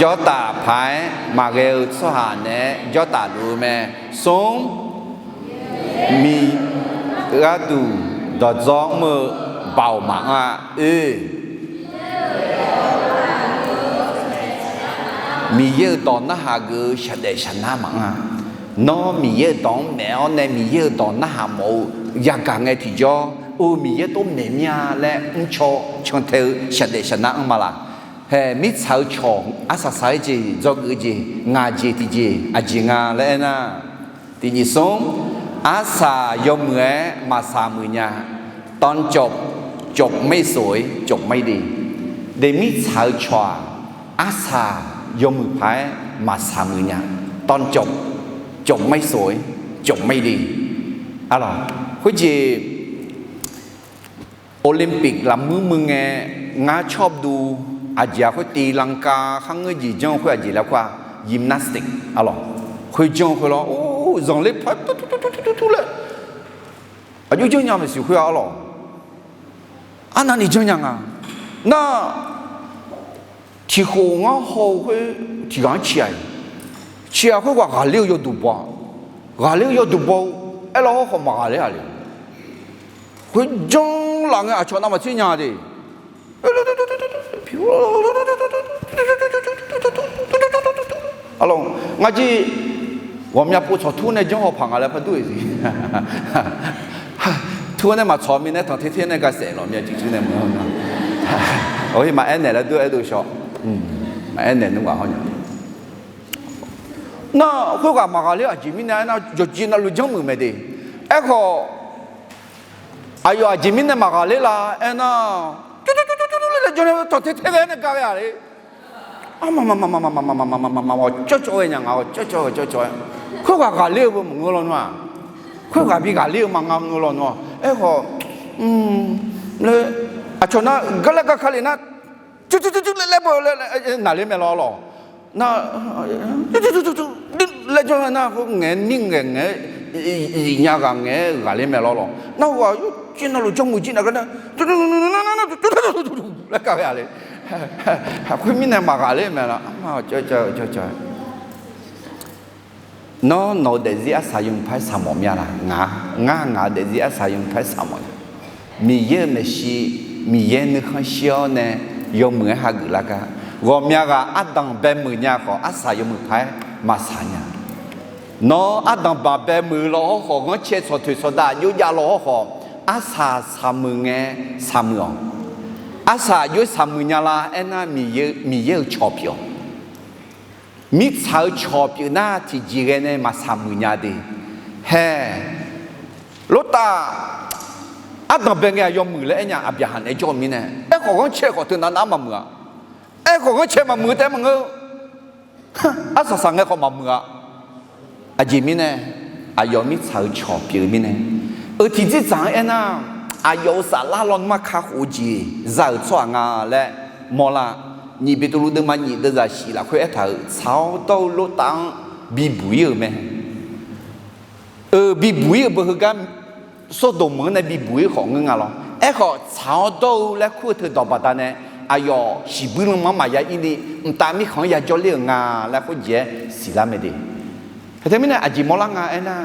jawrtaf paq-aer maqghae-eu tsawrhaq naeq-aer jawrtaf luf-eu mae. Smr, miqgharduq dawqdzawr mr-eu baoq maqanr-a. Oe, Miqyaer-euq dawq narhaq geuf-eu shaqdaef shaqnar maqanr-a. Nawr Miqyaer-euq dawq-anr maef-awr nae Miqyaer-euq dawq narhaq mawf-eu yagaq ngae tiqjawr, o, Miqyaer tov maeq mir-a laer mrcaw cantae-eu shaqdaef shaqnar anr ma laq. Hae, mirtsaq-eu cawq arsaq saq-aer jeq, dzawgeuf-eu jeq, ngaq jeq tiqjeq aqjeq nga laer aernar, tiqjeq smr, arsaq yawmuiq-aer maqsaq muiq nya. ตอนจบ จบไม่สวย จบไม่ดี. De, mirtsaq-eu cawq-aq, arsaq yawmuiq paq-aer maqsaq muiq nya. ตอนจบ จบไม่สวย จบไม่ดี. Arlawq, khoerjeq Olympic lafmuir muiv ngae, ngar cawr duv aqjeq-a khoer tiv lanka kharngeur jeq janr-eu khoer aqjeq laer khoer-aq, gymnastic arlawq. Khoer janr-eu khoer lawr, or, zanqler paq-aer tur tur tur laer aqjox janrnya maeqsiq khoer-aq arlawq. Arnavni janrnya nga. Nar, tiqkhof ngar haw-eu khoer tiqghaq-anr ciq-aq, ciq-aq khoerghaq ghaqler-eu yawduq baw-a. Ghaqler-eu yawduq baw-eu, aerlar hawrkhawf maqghaqler-a le. Khoer janr laf ngae aqcawq navmaqtser nya de. Arlawq, ngar jir ghawqmya pov tsawq tur nae janr haw paq nga laer par dur-iq siq. Tur nae maqtsawq mirnae tanqter ter nae gaqsaef lawq mya ciqcir nae maqaer naeq laer dur-aer dov shaw. Maqaer naeq nmr ghaq hawr nya. Nar khoerghaq maqghaqler aqjeq mirnae aernar, yawqjeq navluf janrmuiq mae de. Aerkhawf, aqyawf aqjeq mirnae maqghaqler la aernar, jawr jawr jawr jawr laer janr-aer tanqter ter ghae nae gaq ghae-a le. Arma ma ma ma ma ma ma ma ma ma ma ma ma, awq cawv cawv-aer nya nga, awq cawv cawv-aer, cawv cawv-aer. Khoerghaq ghaqler-eu beu maqngeur lawnmr-aq. Khoerghaq bi ghaqler-eu ma nga ngeur lawnmr-aq. Aerkhawf, laer, aqcawq nar garlaer garka le nar, cuir cuir cuir cuir laer laer beu laer naqler mae lawr lawq. Nar, cuir cuir cuir cuir laer janr nar, khoer ngaeq-aer nir ngaeq ngaeq-aer, zifnya ghaq ngaeq-aer ghaqler mae lawr lawq. Nar, ghaq yawqjeq navluf janrmuiq jir naq gar nar, laer kar ghae-a le. Khoermirnae maqghaqler mae lawr. Arma cawv cawv-aer, cawv cawv-aer. Nawr nawq-eu daefzir arsaq yawmuiq paq-aer saqmawf mya laq? Ngar, ngar ngaq-eu daefzir arsaq yawmuiq paq-aer saqmawf nya. Miqyaer-euq maeqshi, Miqyaer nuikhanr shir-awr nae yawmuiq-aer hageuf lar gar. Ghawqmya ghaq ardanq bae muiq nya khawf, arsaq yawmuiq paq-aer maqsaq nya. Nawr ardanq baq bae muiq law hawr khawf, ghanrcae tsawqtoeq tsawqdav aqjox jav law hawr khawf, arsaq saqmuiq ngae saqmuiq-awq. Arsaq jov-aer saqmuiq nya la aernar, Miqyaer-euq cawq pyeuf-awq. Mirtsaq-eu cawq pyeuf nar, tiqjeq ghae nae maq saqmuiq nya de. Hae, Lortav ardanq bae ngae aqyawf muiq laer aernya, Aqbyaqhaq naeq-aer jawr-eu mirnae, aerkhawf ghanrcae khawf teunav nav-anr maqmuiq-a. Aerkhawf ghanrcae maqmuiq-eu taef-aer maqngeur. Arsaq saq ngae khawf maqmuiq-a. Aqjeq mirnae, aqyawf mirtsaq-eu cawq pyeuf-eu mirnae, eu tiqjir dzaq-anr aernar, aqyawf-euq saflar lawnmr-anr kakhof-eu jeq za-euq tsawrhaq nga laer mawrlar. Nyiq Beqtuvluv deuvma nyiq deuvzaq shif lafkhoer aertaq-euq, tsaq-awr dawr-eu Lortav-anr bibuq-ir-euq mae. Eu, bibuq-ir-euq beu heugar Sordoq meuq-anr nae bibuq-ir khawf ngeur nga lawr. Aerkhawf, tsaq-awr dawr-eu laer kur-eu teudawq baqdanae, aqyawf shiqbuir lanma-anr maqya ir ni, mqtav mirkhanq-anr yajawr ler-euq nga laer khoerjeq-aer siqlar mae de. Teumirnae aqjeq mawrlar nga aernar,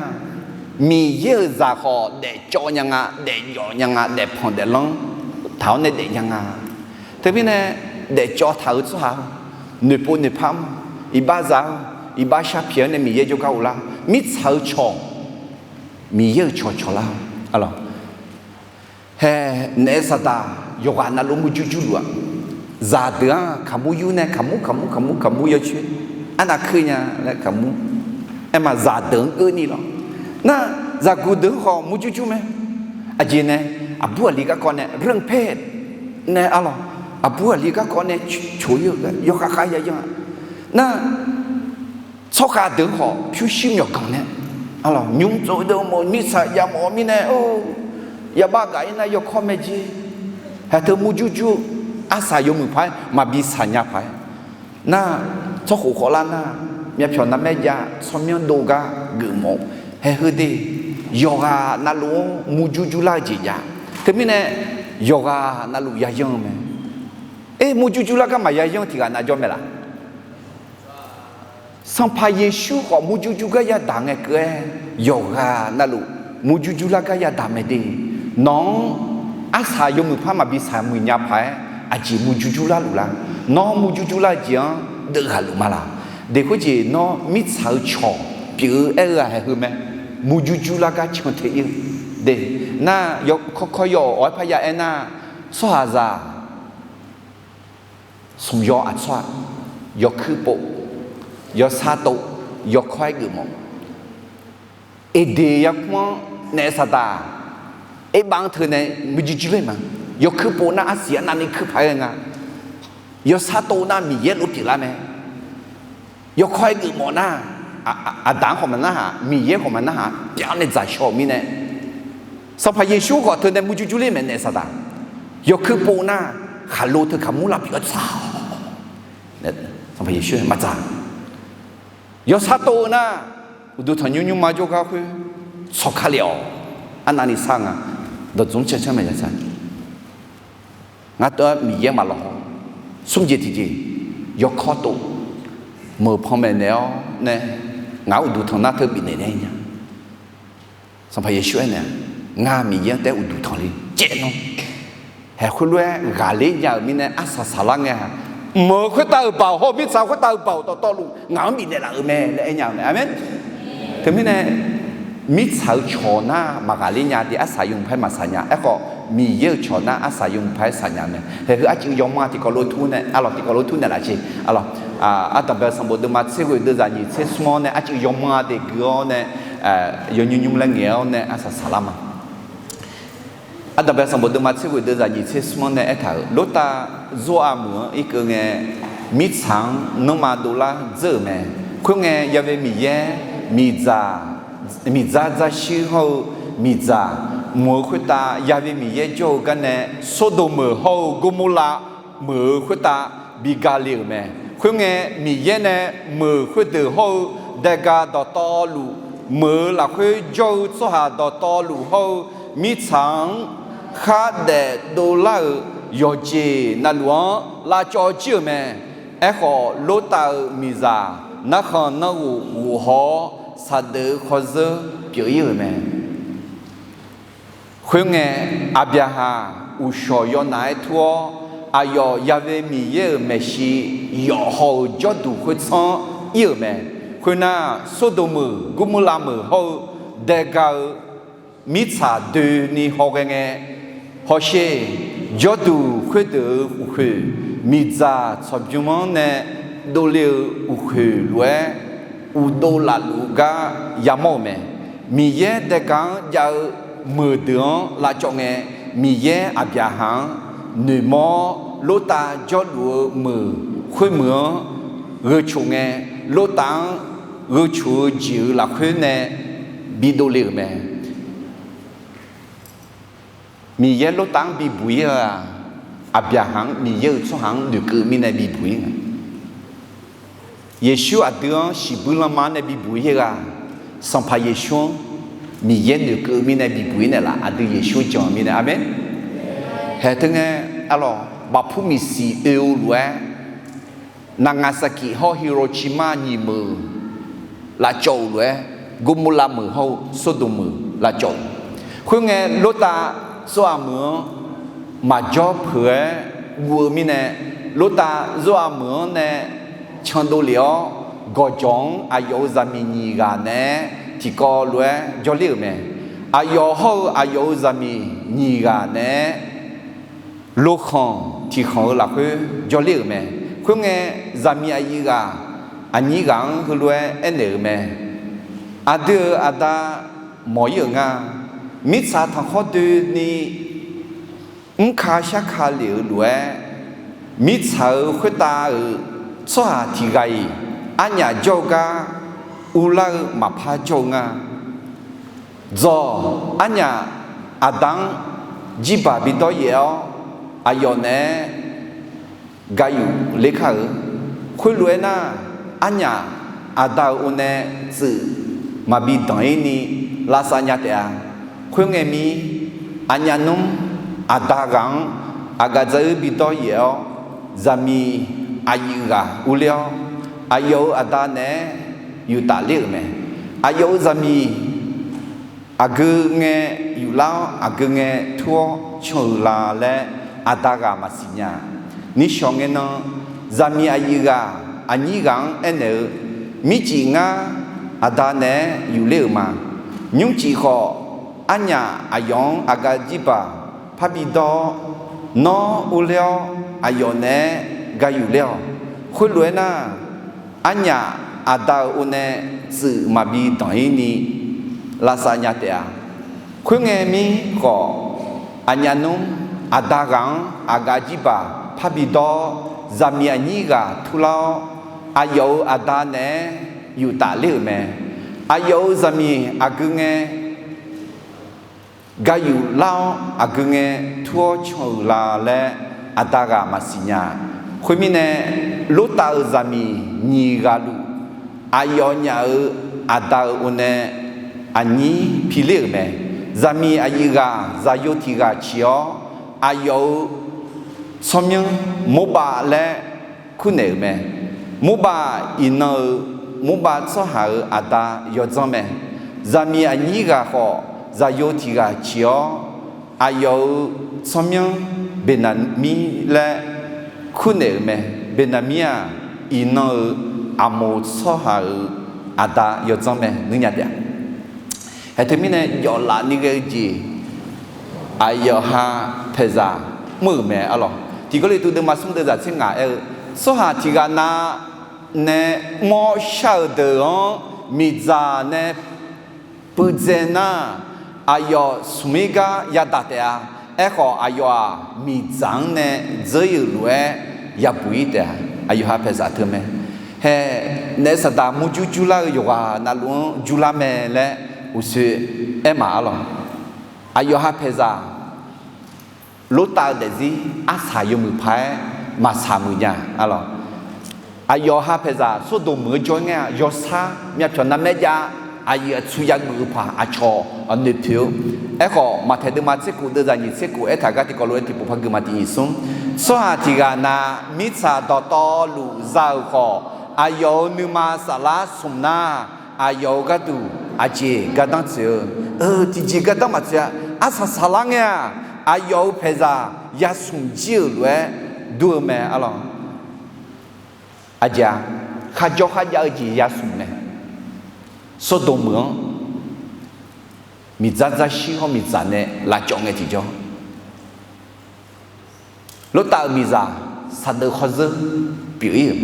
Miqyaer-euq zaq khawf daefcawv nya nga, daefjawf nya nga, daefpanq daeflanr taq-awr nae daef nya nga. Teumirnae, daefcawv taq-euq tsawrhaq-eu, noeqpov noeqpar-anr, iqbax za-anr, iqbax sharpyaeq-awr nae Miqyaer jawrgar uvlar. Mirtsaq-eu cawq, Miqyaer-euq cawq cawqlar-awq. Hae, naef saqdaq yawqghaq navluf murjur jurluf-aq, zaqdeuq-anr kaqmur yur nae kaqmur kaqmur kaqmur kaqmur yawcoer arnav keuv nya laer kaqmur. Aerma zaqdeuq-anr keuvni lawr. Nar, zaqguq deuq-anr khawf murjur jur mae. Aqjeq nae, aqbur aqli garkawv nae เรื่องเพศ nae arlawq, aqbur aqli garkawv nae coq-ir-euq gar yawkhav khav yayan-a. Nar, tsawrkhav deuq-anr khawf pyurshuir myawqganq nae arlawq, nymr tsov deuq mawf mirtsaq yamawf-eu mirnae, yabax gaq-ir nar yawkawr mae jer. Haeq teu murjur jur, arsaq yawmuiq paq-aer maqbi saqnya paq-aer nar, tsawrkhof khawvlar nar, myavpyawq narmaer jav tsawrmyanr dov gar geufmawf-eu. Haeq heu de, yawqghaq navluf-anr murjur jurlar-eu jeq jav. Teumirnae, yawqghaq navluf yayanr-eu mae. Aer, murjur jurlar gar maqya yanr tiq ghaq nav jawr mae laf? Sanqpaq Yeqsur khawf murjur jur gar yadaq ngae keuv-aer, yawqghaq navluf murjur jurlar gar yadaq mae de. Nawq-anr arsaq yawmuiq par maqbi saqmuiq nya paq-aer aqjeq murjur jurlar luf lar? Nawr murjur jurlar-eu jeq-anr deuvghaq luf ma laq? De khoerjeq nawr mirtsaq-eu cawq pyeuf-eu aer-eu ghaq haeq heu mae. Murjur jurlar gar can te-ir-eu de. Nar, kawrkawr yaw-awq, awq-aer parya aernar, tsawrhaqzaq smq yaw aqtsawr-aq, yawkuir pov, yawsar tov, yawkawr-aer geufmawf. Eqdeq yarkmr-anr naef saqdaq, erbav-anr teunae murjur jur ler ma. Yawkuir pov nar arsiq arnavni kuir paq-aer ghae nga. Yawsar tov nar Miqyaer lof pyeuflar mae. Yawkawr-aer geufmawf nar, aqdaq-anr khawf maqnarhaq, Miqyaer khawf maqnarhaq, pyaf nae dzaqshaw-euq mirnae, Sanqpaq Yeqsur khawf teunae murjur jur ler mae naef saqdaq. Yawkuir pov nar, khaqlo teu kaqmur lavpyeuf-awr tsaq-awq. Sanqpaq Yeqsur maqdzaq. Yawsar tov-eu nar, uqduq tanqnymr nymrma jawrgar khoer tsawq ka lef-awq. Arnavni sar nga. Dawqdzmq cancan maeqya sar. Ngar tov-aer Miqyaer maqlawq haw. Smr jeq tiqjeq, yawkawr tov, meuq panmaeq naeq-awr nae, ngaq-anr uqduq tanq nar teu bifnaeq naeq nya. Sanqpaq Yeqsur aernaeq-a, ngar Miqyaer-anr taef-aer uqduq tanq le caev nawr. Haeq khoerlof-aer ghaqler nya-euq mirnae arsaq saqlar ngae-aq, mq-euq khoertav-euq baoq hawr-eu mirtsaq khoertav-euq baoq dawqtawvluf ngaq-anr bifnaeq laf-euq mae laer aer nya-eu mae. Aqmeq. Teumirnae, mirtsaq-eu cawq nar maqghaqler nya de, arsaq yawmuiq par-aer maqsaq nya. Aerkhawf, Miqyaer-euq cawq nar arsaq yawmuiq par-aer saq nya mae. Haeq heu arcuiv yawmanr tiqkawv lof tur nae, arlawq tiqkawv lof tur naeqlaf sher. Arlawq, ardanqbae sanqbof deuvma tser ghoeq deuvzaq nyiq tser smr-awr nae arcuiv yawmanr de gui-awr nae, yawnymr nymr laer ngaeq-awr nae arsaq saqlar ma. Ardanqbae sanqbof deuvma tser ghoeq deuvzaq nyiq tser smr-anr nae aertaq-euq, Lortav Zorav meuq-anr irkeuv ngae, mirtsaq-anr nanrma dovlar dzeur-euq mae. Khoerngae, Ya've Miqyaer, miqdzaq, miqdzar dzarshuir hawr-eu miqdzaq mq-euq khoertav, Ya've Miqyaer jawr-eu garnae, Sordoq meuq hawr-eu Gormorlav meuq-euq khoertav bi ga le-euq mae. Khoerngae, Miqyaer nae meuq khoerdeuq hawr-eu daega dawqtawvluf, meuq-eu lafkhoer jawr-eu tsawrhaq dawqtawvluf hawr-eu mirtsaq-anr khardaef dovlar-euq yawqjeq navluf-anr lavcawv jir-euq mae. Aerkhawf, Lortav-euq miqzaq narkhan nanrghof ghof haw-awr, saqdeuf-eu khawzeur pyeuf-ir-euq mae. Khoerngae, Aqbyaqhaq uqshawq yawnaf-aer tur-awr, aqyawf Ya've Miqyaer-euq maeqshi yawf haw-euq jawrduq khoertsanr ir-euq mae. Khoernar, Sordoq meuq Gormorlav meuq hawr-eu daega-eu mirtsaq doeni hawghae ngae, hawsher, Jawrduq khoerdeuq-euq uqkhoeq, miqdzaq tsawqbymr-anr nae dovle-eu uqkhoeq lof-aer, uqdov lafluf gar yamawr-euq mae. Miqyaer daegaq-anr jav-eu meuq deuq-anr lavcawv ngae, Miqyaer Aqbyaqhaq-anr noeqmawr-awr, Lortav jawrluf-eu meuq khoermeuq-anr gheu coq ngae, Lortav-anr gheu coq-eu jeq-euq lafkhoer nae bidov le-euq mae. Miqyaer Lortav-anr bibuq-ir-eu-aq, Aqbyaqhaq-anr Miqyaer-euq tsawrhaq-anr noeqkeuv mirnae bibuq-ir nga. Yeqsur aqdui-anr shiqbuir lanma-anr nae bibuq-ir-eu-aq, Sanqpaq Yeqsur-anr Miqyaer noeqkeuv mirnae bibuq-ir naeqlaf, aqdui Yeqsur jan-eu mirnae. Aqmeq. Haeq teu ngae, arlawq, bafpur miqsiq oe-eu lof-aer, Naqngaqsaqkiq hawr-eu Hiroshima nyiq meuq lavcawv-euq lof-aer, Gormorlav meuq hawr-eu Sordoq meuq lavcawv-euq. Khoerngae, Lortav zawrhaq meuq-anr maqjawr peuq-aer guv-eu mirnae, Lortav zawrhaq meuq-anr nae candov lef-awr, gawqjawq-anr aqyawf-euq zaqmiq nyiq ghaq naeq-aer tiqkawv lof-aer jawrler-euq mae. Aqyawf hawr-eu aqyawf-euq zaqmiq nyiq ghaq naeq-aer lokhanq tiqkhanq-eu lafkhoer jawrler-euq mae. Khoerngae, zaqmiq aqyuif ghaq aqnyir ghaq-anr heulof-aer aernaeq-euq mae. Aqdui-euq aqda mawq-ir-euq nga. Mirtsaq tanqkhawr doeni mrka sharka lef-euq lof-aer, mirtsaq-euq khoertav-euq tsawrhaq tiq ghaq-iq arnyaf jawr-eu gar uvlar-eu maqpar jawr-eu nga. Dzawq, arnyaf aqda-anr jirbaq bidawr yaef-awr, aqyawf naeq-aer gayuf ler kar-euq. Khoerlof-aer nar, arnyaf aqda-euq o nae tsuif maqbi danq-ir ni lavsav nya taef-a. Khoerngae mir, aqnyaf nmr aqda ghaq-anr aqgaf dzar-ir bidawr yaef-awr, zaqmiq aqyuif ghaq urler-awr, aqyawf-euq aqda naeq-aer yuf tafler-euq mae. Aqyawf-euq zaqmiq aqgeu ngae yuflar-awr, aqgeu ngae tur-awr can-euq la laer aqda ghaq maqsiq nya. Nishawq ngae nan, zaqmiq aqyuif ghaq aqnyir ghaq-anr aernaeq-eu, mircif ngar aqda naeq-aer yufler-euq ma. Nymrcif khawf, arnyaf aqyawf-anr aqgaf jirbaq parbi dawr-awr, nawr urler-awr aqyawf naeq-aer gayuf ler-awq. Khoerlof-aer nar, arnyaf aqda-euq o nae tsuif maqbi danq-ir ni lavsav nya taef-a. Khoerngae mir khawf, aqnyaf nmr aqda ghaq-anr aqgaf jirbaq parbi dawr-awr, zaqmiq aqnyir ghaq turlar-awr, aqyawf-euq aqda naeq-aer yuf tafler-euq mae. Aqyawf-euq zaqmiq aqgeu ngae gayuf lar-awr, aqgeu ngae tur-awr can-euq la laer aqda ghaq maqsiq nya. Khoermirnae, Lortav-euq zaqmiq nyiq ghaq luf, aqyawf nyaf-euq aqda-euq o nae aqnyir piler-euq mae. Zaqmiq aqyuif ghaq zaqyo tiq ghaq ciq-awr, aqyawf-euq tsawrmyanr Morbav laer kurnaeq-euq mae. Morbav iqnan-euq Morbav tsawrhaq-euq aqda yawdzanr mae. Zaqmiq aqnyir ghaq khawf, zaqyo tiq ghaq ciq-awr, aqyawf-euq tsawrmyanr Beqnaqmir laer kurnaeq-euq mae. Beqnaqmir-aq, iqnan-euq Aqmoq tsawrhaq-euq aqda yawdzanr mae, ngeur nya taef-a. Haeq teumirnae jawflaf ni ghae-eu jeq, aqyawf ha paeqzaq mr-euq mae arlawq. Tiq Gawrliqtu deuvma smr deuvzaq tser ngaq aer-eu, tsawrhaq tiq ghaq nav nae mr-awr shar-euq deuq-anr miqdzaq nae puivdzae nar, aqyawf smq-ir gar yadaq taef-a. Aerkhawf, aqyawf-aq, miqdzaq-anr nae dzeur-ir-euq lof-aer yabuq-ir taef-a. Aqyawf ha paeqzaq teu mae. Haeq, naef saqdaq murjur jurlar-eu yawqghaq navluf-anr jurlar mae laer uqshoe aer maf arlawq. Aqyawf ha paeqzaq Lortav-eu daefzir arsaq yawmuiq paq-aer maqsaq muiq nya arlawq. Aqyawf ha paeqzaq Sordoq meuq-eu jawr-ir ngae-a, yawsar myavpyawq narmaer jav, aqyuif aqtsu yageuf-eu paq aqcawq noeqpoeq-eu. Aerkhawf, Maqtaeq deuvma tser khof deuvzaq nyiq tser khof aertaq gar tiqkawv lof-aer tiqpov par gui ma tiq nyiq smr. Tsawrhaq tiq ghaq na mirtsaq dawqtawvluf za-euq khawf, aqyawf-euq nuima saflar smq nar, aqyawf-euq gharduq aqjeq gardanr tsoeq-eu, eu, tiqjeq gardanr maqtsoeq-a. Arsaq saqlar ngae-aq, aqyawf-euq paeqzaq yasmq jir-euq lof-aer dur-eu mae arlawq. Aqjeq-a, kharjawr kharjav-eu jeq yasmq mae. Sordoq meuq-anr miqdzar dzarshir hawr miqdzaq nae lavcawv ngae tiqjawr, Lortav-euq miqzaq saqdeuq khawr zeur pyeuf-ir-euq.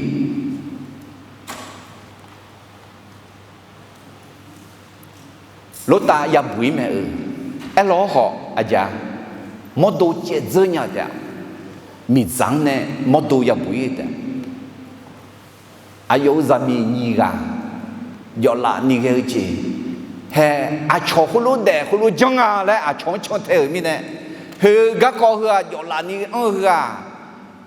Lortav yabuq-ir mae-eu. Aerlawr khawf aqjeq-a, mawrdo caev dzeur nya-eu taef-a. Miqdzaq-anr nae mawrdo yabuq-ir-eu taef-a. Aqyawf-euq zaqmiq nyiq ghaq jawflaf ni ghae-eu jeq, hae, aqcawq khoerlof daef khoerlof janr nga laer aqcawq-anr cantae-euq mirnae, heu garkawv heu-aq jawflaf ni anr-eu heu-aq,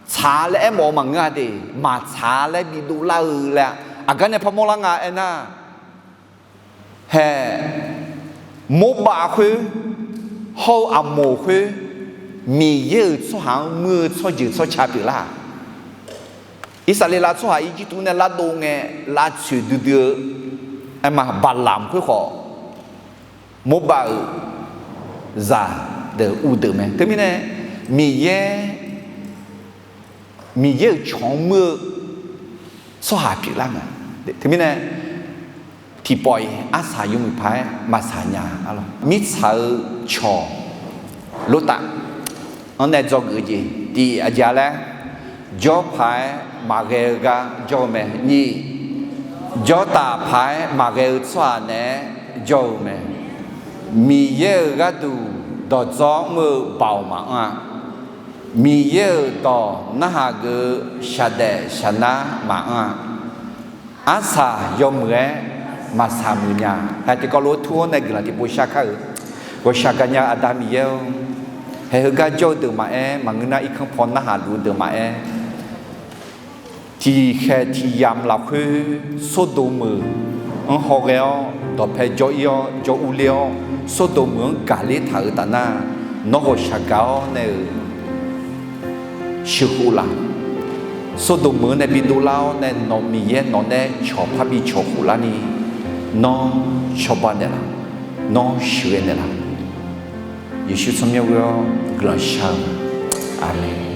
tsaq laer aermawf-eu maqngeur-a de, maqtsaq laer bidov lar-eu laer-a. Aqgar nae parmawr lar nga aernar, hae, Morbav khoer, hawr-eu Aqmoq khoer, Miqyaer-euq tsawrhaq-anr muir-eu tsawrjeuq tsawrca pyeuflar-aq. Irsaqleqlav tsawrhaq Irjirtuv nae lardov ngae lavtsoeq duidui-eu, aerma Baqlamq khoer khawf, Morbav-euq zaqdeuq uvdeuq mae. Teumirnae, Miqyaer, Miqyaer-euq cawq-anr muir-eu tsawrhaq pyeuflar mae. Teumirnae, tiqpawf-iq arsaq yawmuiq paq-aer maqsaq nya arlawq. Mirtsaq-eu cawq Lortav-anr nae dzawgeuf-eu jeq tiq aqjeq-a laer, jawr paq-aer maqghae-eu gar jawr-eu mae. Nyiq, jawrtaf paq-aer maqghae-eu tsawrhaq naeq-aer jawr-eu mae. Miqyaer-euq gharduq dawqdzawr mr-eu baoq maqanr-a. Miqyaer-euq dawq narhaq geuf-eu shaqdaef shaqnar maqanr-a. Arsaq yawmuiq-aer maqsaq muiq nya. Hae, tiqkawv lof-aer tur-awr nae guiqlanq tiqpov shar kar-eu. Ghawqshaq gaqnya-eu Aqda Miqyaer-or, hae, heugar jawr-eu deuq maqaer, maqngeur nar irkanr paw narhaq luf-eu deuq maqaer, tiqkhaeq tiqyamq lafkhoer Sawrdoq meuq-anr hawghae-awr dawqpae jawr-ir-awr jawr urler-awr, Sawrdoq meuq-anr gaqler taq-euq taf nar, nawr ghawqshaq gaq-awr nae-euq sheuqkhof laf. Sawrdoq meuq-anr nae bidov lar-awr nae nawq Miqyaer nawq nae cawq parbi cawq khof larni, nawr cawba naeqlaf, nawr sheuqghae naeqlaf. Yeqsur tsawrmyanr ghoe-awr guiqlanq shar-eu. Aqmeq.